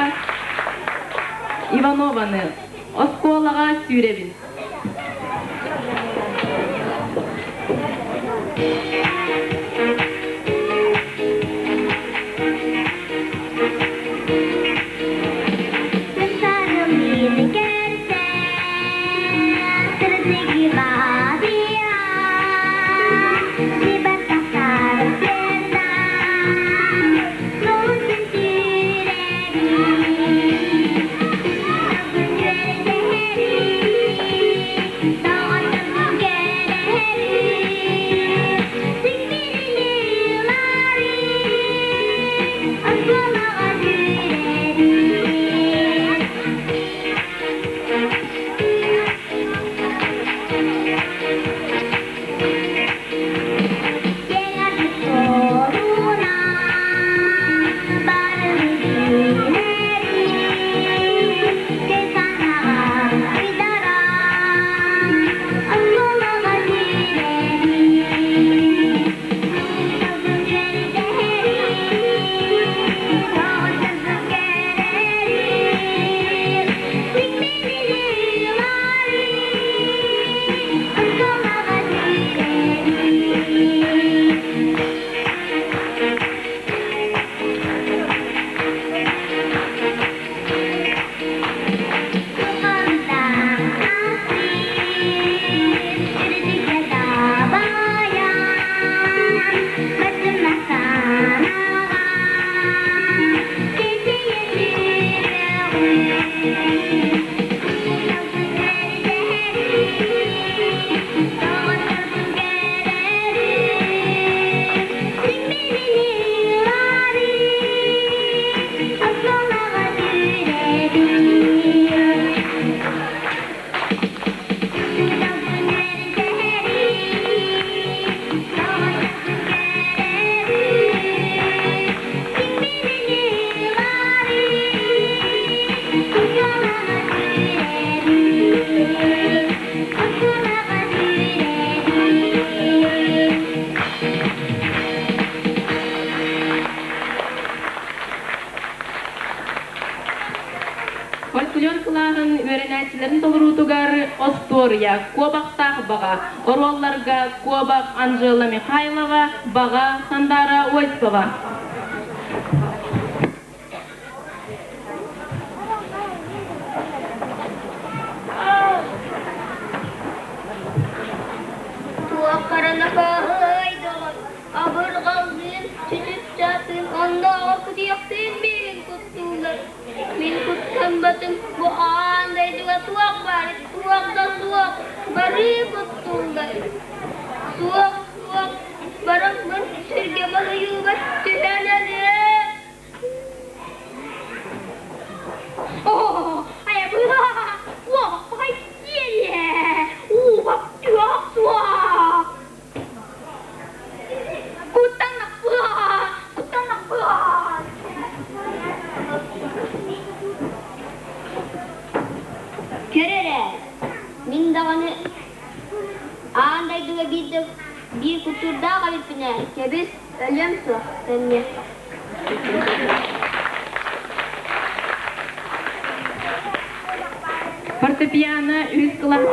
Иванованы оскуолаҕа сүүрэбин. Фольклор кылааһын үөрэнээччилэрин толоруутугар остуоруйа, куобахтаах баҕа, оруолларга куобах Анжела Михайлова, баҕа Сандара Осипова. Абырҕаллыын, чүчүк-чаатын, оннооҕор кутуйахтыын миигин куттууллар. Мин куттамматым, бу аан дойдуга туох баар, туох да суох, бары куттууллар. Суох, суох, бараммын сиргэ балыйыыбар түһэн өлүөм. Көр эрэ, мин даҕаны аан дойдуга биирдэ биир кутуурдаах эбиппин ээ, кэбис, өлүөм суох, төннүө. Фортепиано үһүс кылаас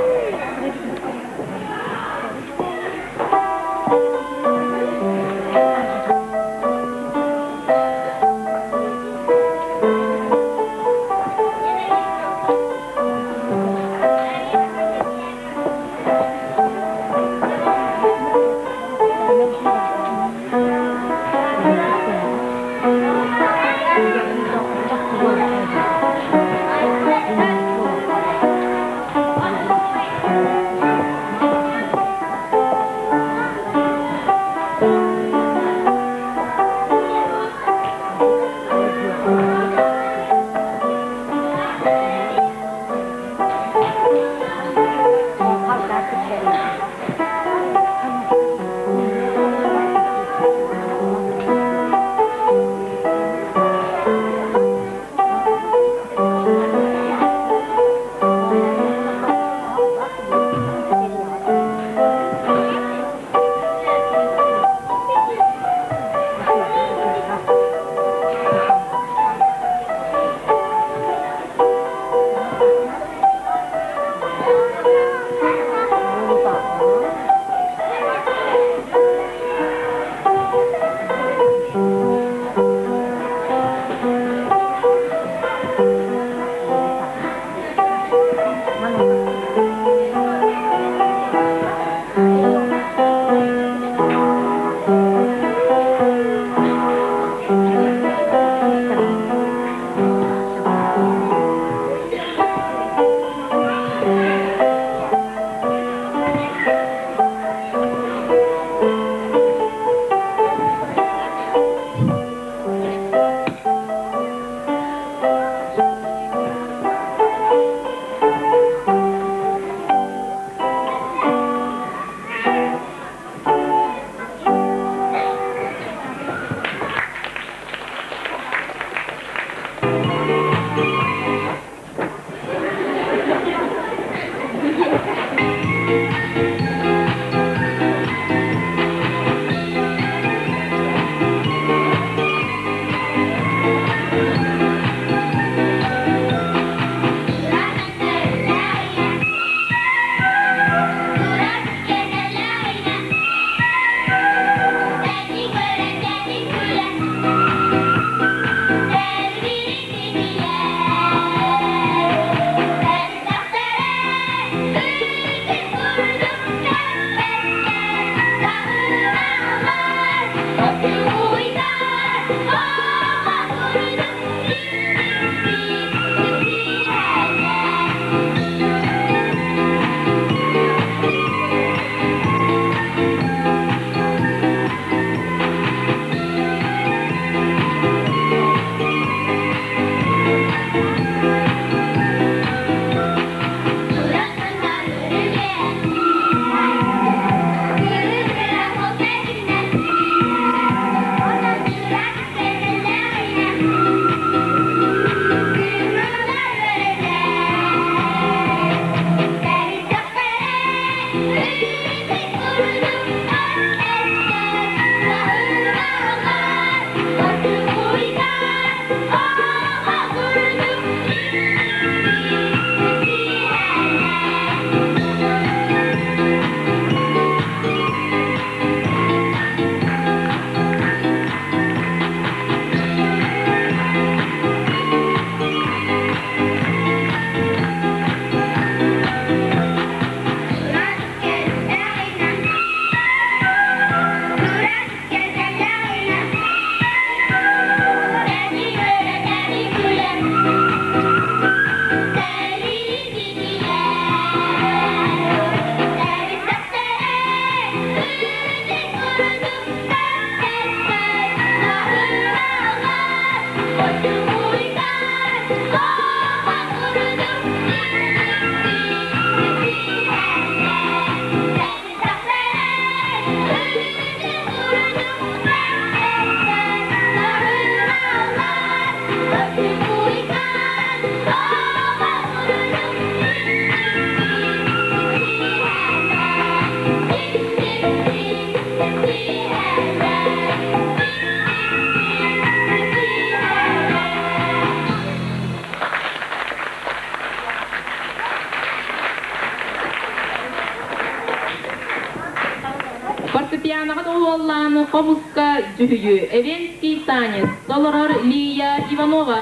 Фортепианоҕа доҕуһуоллаан хомуска дьүһүйүү Эвенский танец толорор Лия Иванова.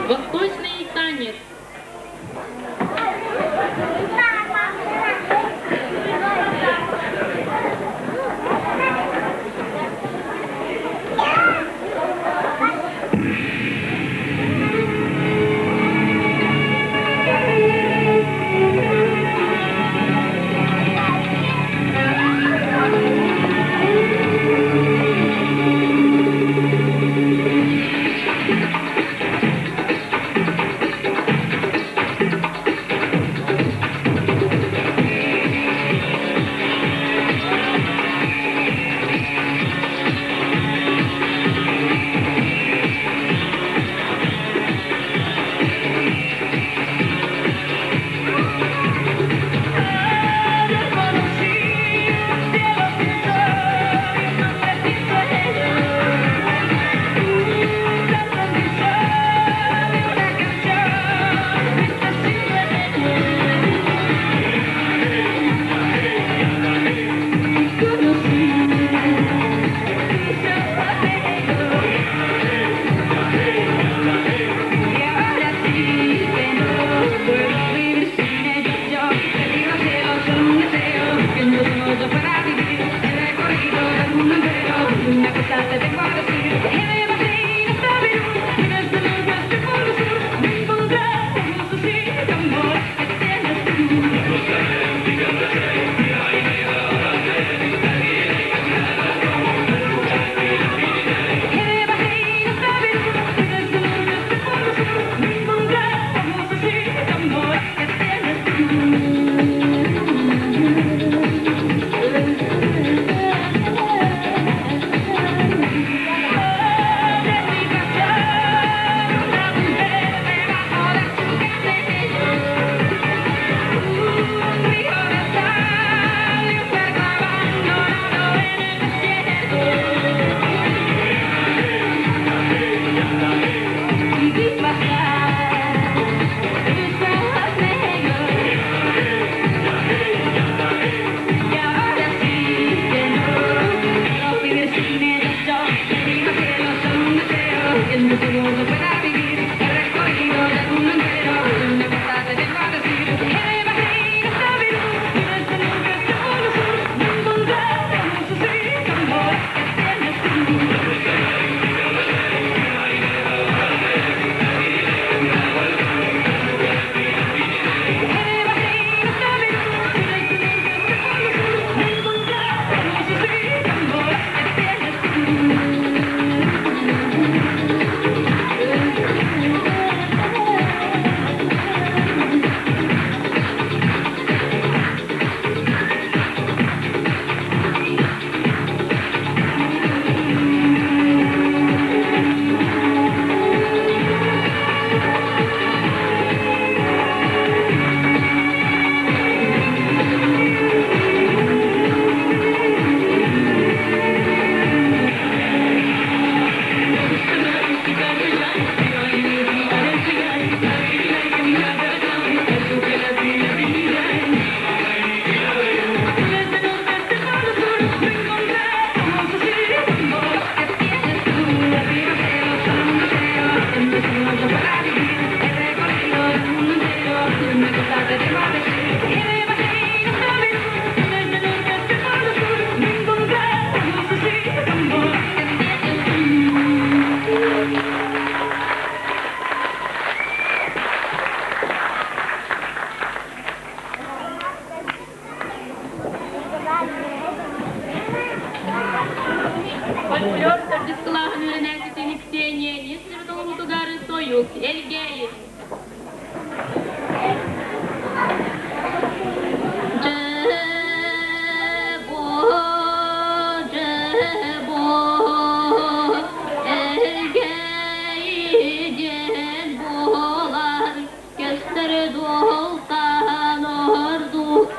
Восточный танец. Фольклор төрдүс кылааһын үөрэнээччитин Ксения Нестерова толоруутугар тойук Элгээйи. Көстөр дуолтан ордук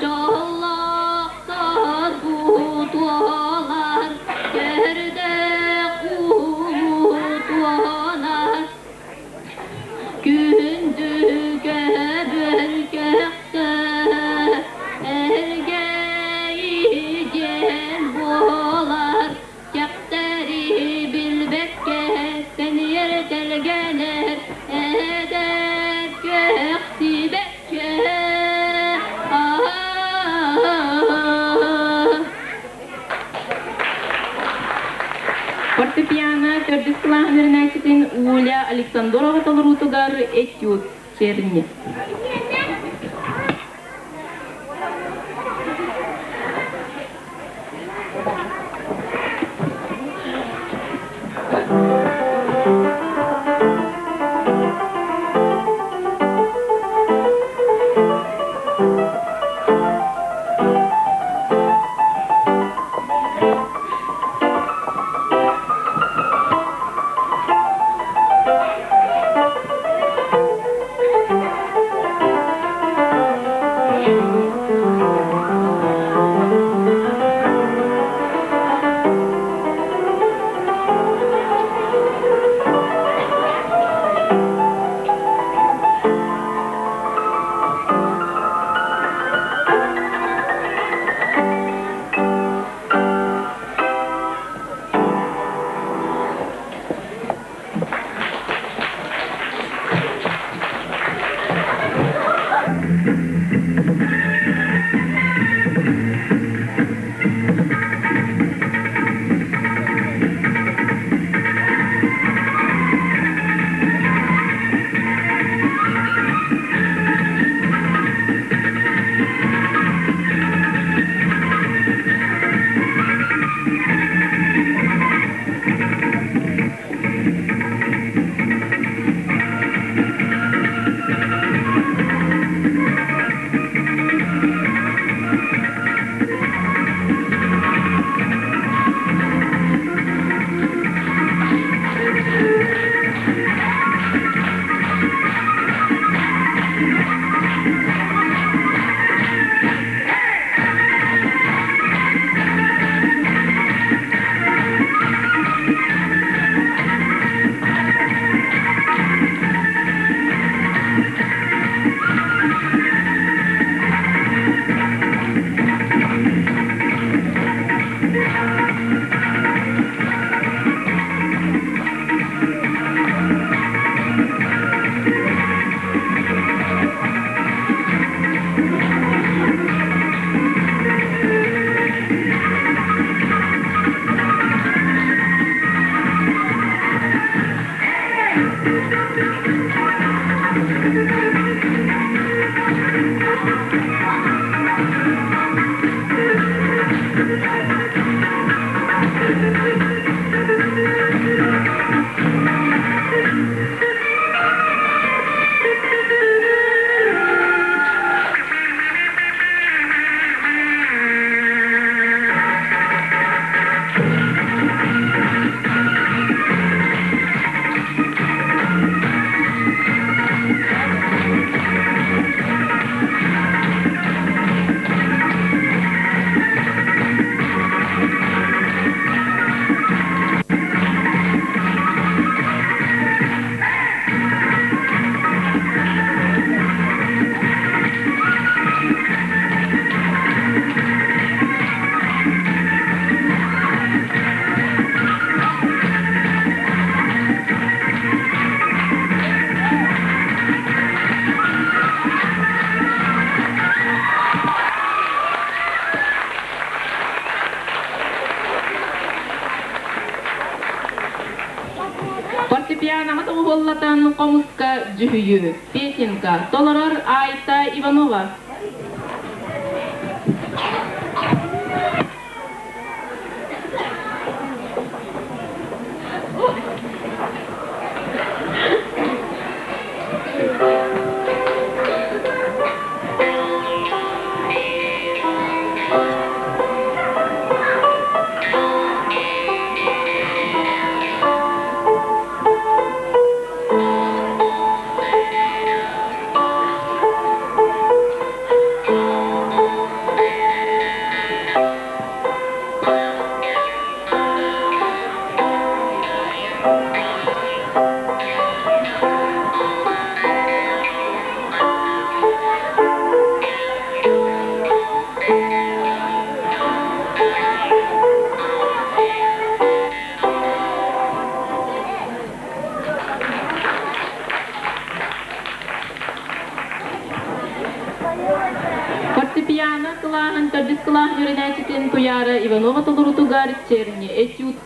дьоллоохтор бутуолар көрдөх улутуонар Күндү көбөл көхтө эргэйи диэн буолар Кэхтэри билбэккэ тэнийэр тэлгэнэр эдэр көхсүбэккэ Фортепиано төрдүс кылааһын үөрэнээччитин Уля Александрова толоруутугар этюд Черни. Фортепианоҕа доҕуһуоллатан хомуска дьүһүйүү, песенка толорор Айта Иванова. кылааһын үөрэнээччитин Туйаара Иванова толоруутугар Черни этюд.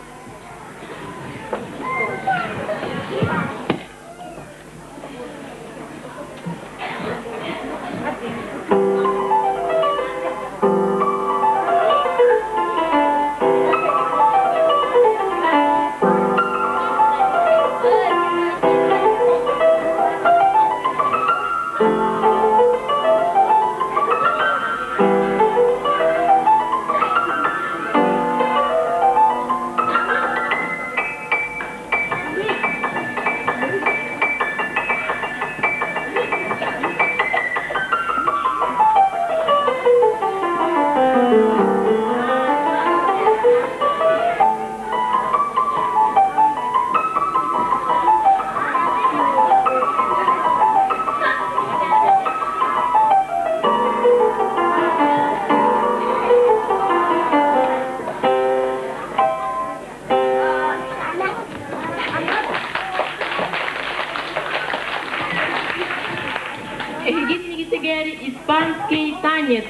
Эһиги иннигитигэр испанский танец.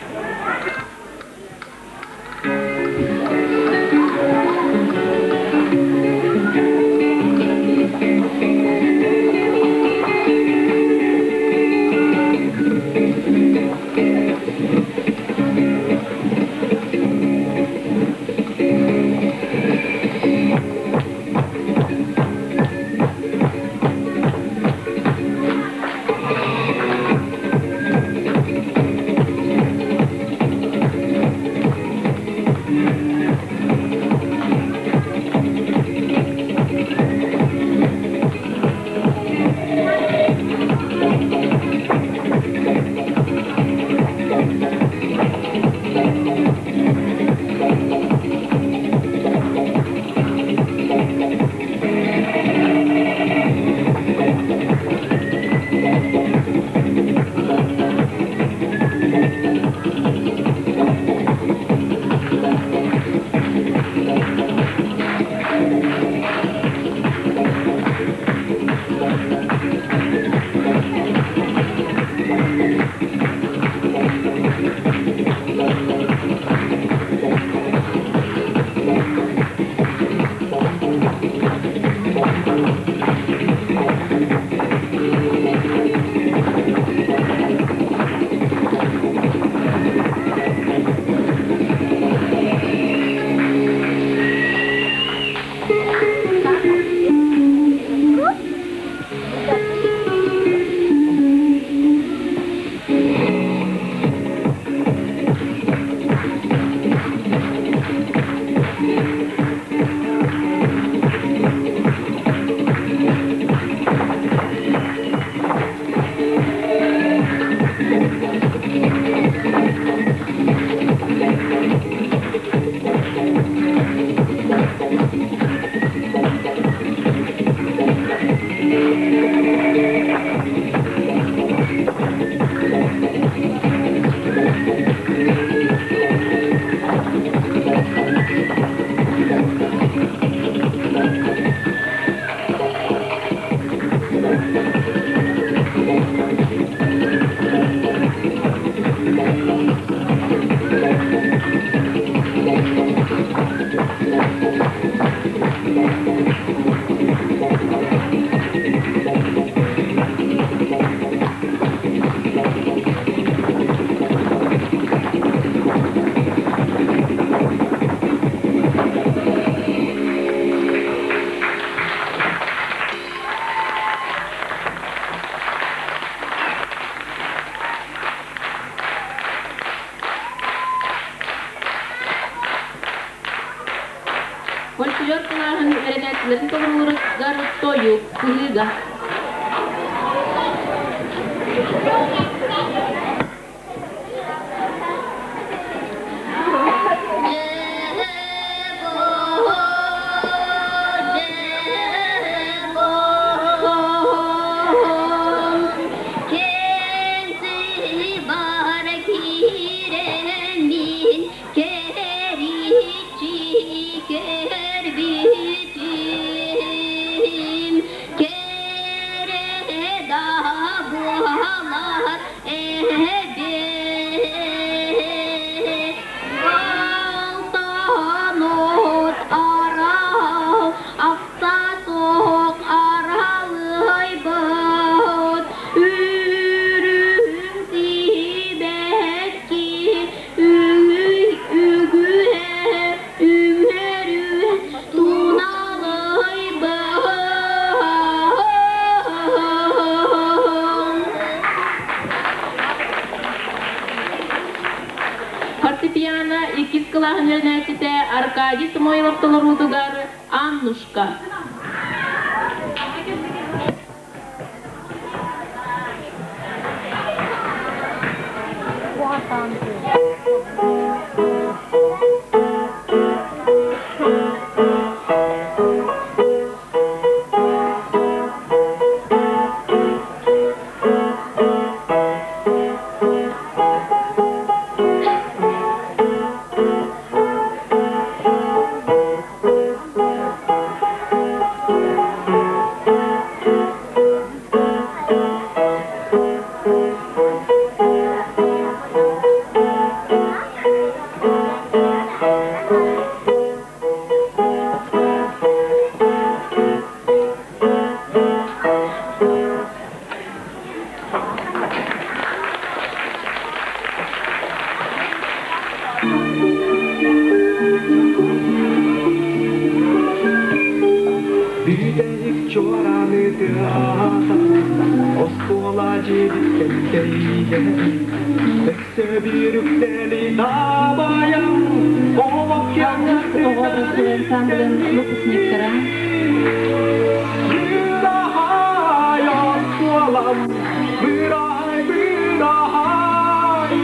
Фольклор кылааһын үөрэнээччилэрин толорууларыгар тойук, сыһыыга. Кэрэ да буолар. Аркадий Самойлов толоруутугар «Аннушка». Бүтэһик чуорааны тыаһата, оскуола дьиэбиттэн тэйэн, өссө биир үктэли дабайан, олох Алгыс оҕо образцовай ансамблын выпускниктара Быраһай оскуолам, быраһай, быраһай,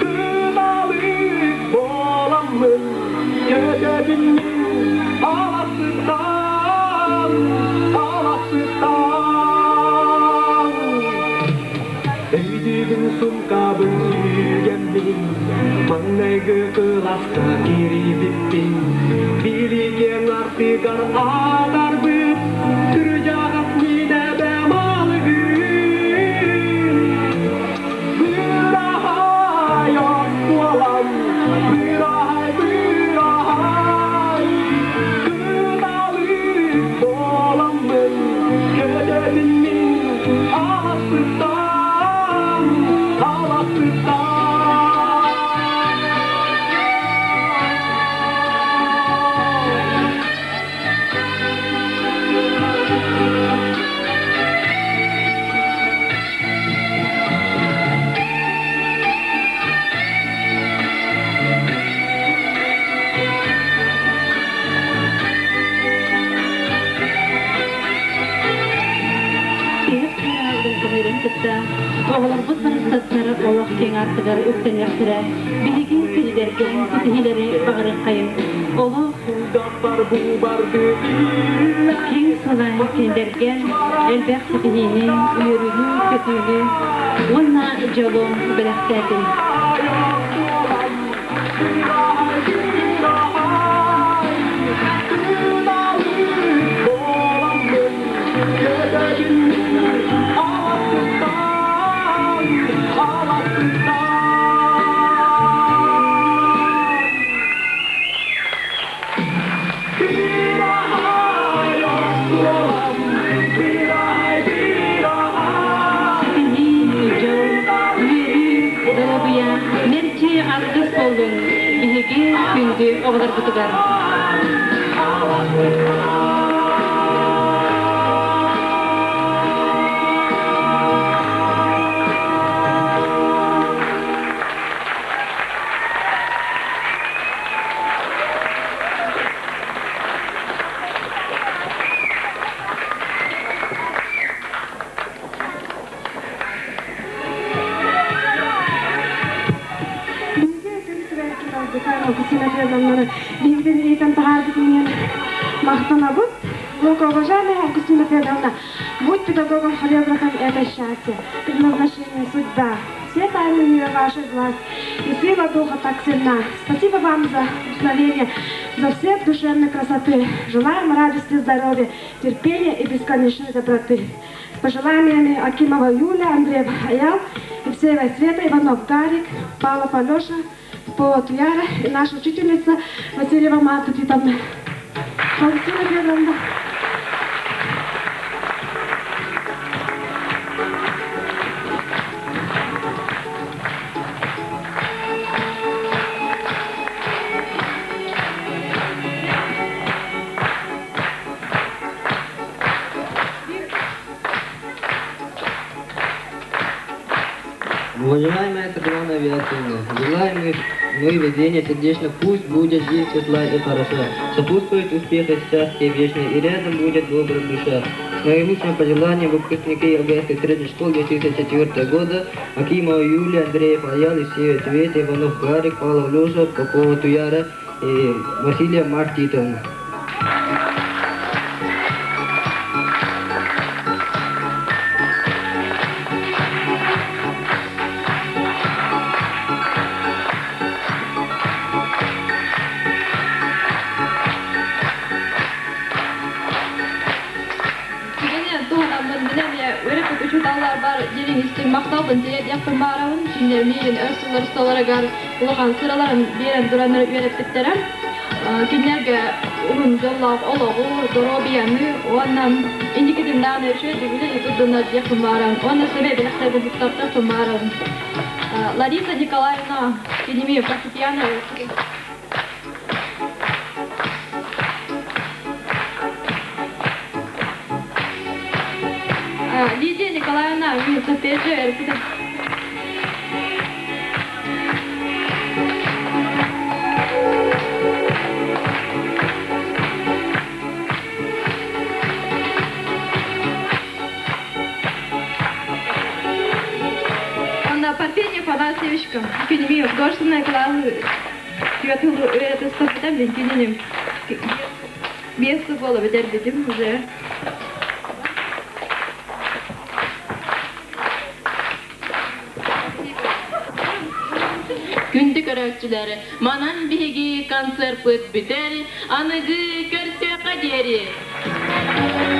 кыналык буоламмын, көтөбүн мин аласыттан, аласыттан. Өйдүүбүн сумкабын сүгэммин, маҥнайгы кылааска киирбиппин, билигин артыгар аатарбыт, кырдьаҕас мин эбэм алгыыр. Быраһай оскуолам, быраһай, быраһай, кыталык буоламмын, көтөбүн мин аласпыттан, аласпыттан. Тиһэх сыра кытта оҕолорбут барахсаттар олох киэҥ аартыгар үктэниэхтэрэ, биһиги кинилэргэ ситиһиилэри баҕарыаххайыҥ. Олох киэҥ суола кинилэргэ элбэх ситиһиини, үөрүүнү, көтүүнү уонна дьолу бэлэхтээтин. Ситиһии, дьол, үөрүү, доруобуйа, мэлдьи аргыс буоллун биһиги күндү оҕолорбутугар. Биһигитин иитэн таһаарбытын иһин махтанабыт. Глубоко уважаемая Августина Федоровна, будь педагогом хореографом – это счастье, предназначение, судьба. Все тайны мира вашей власть и сила духа так сильна. Спасибо вам за вдохновение, за все душевной красоты. Желаем радости, здоровья, терпения и бесконечной доброты. С пожеланиями Акимова Юлия, Андреев Аял, Евсеева Света, Иванов Гарик, Павлов Алеша, Попова Туяра и наша учительница Васильева Марта Титовна. Августина Федоровна. Уважаемая Светлана Виасовна, желаем Мы везение сердечно, пусть будет жизнь светла и хороша. Сопутствует успех и счастье вечное, и рядом будет добрая душа. С наилучшим пожеланием выпускники ЛГС средней школы 2004 года Акимова Юлия, Андреев Аял, Исеев Цвет, Иванов Гарик, Павлов Леша, Попова Туяра и Василия Мартитовна. Түгэни туһанаммын мин эмиэ үөрэппит учууталларбар дириҥ истиҥ махталбын тириэрдиэхпин баҕарабын. Кинилэр миигин өр сыллар усталарыгар улахан сыраларын биэрэн тураннар үөрэппиттэрэ. Кинилэргэ уһун дьоллоох олоҕу, доруобуйаны уонна инникитин даҕаны үчүгэйдик үлэлии турдуннар диэхпин баҕарабын уонна сэмэй бэлэхтэрбин туттартыахпын баҕарабын. Лариса Николаевна киними фортепиано Лидия Николаевна соппиэччи үөрэппитэ. Онно Парфений Афанасьевичка киними художественная класс Түөрт мин кинини биэс сыл буола бүтэрбитим уже. Күндү көрөөччүлэр, манан биһиги концерпыт бүтэр, аныгы көрсүөххэ диэри!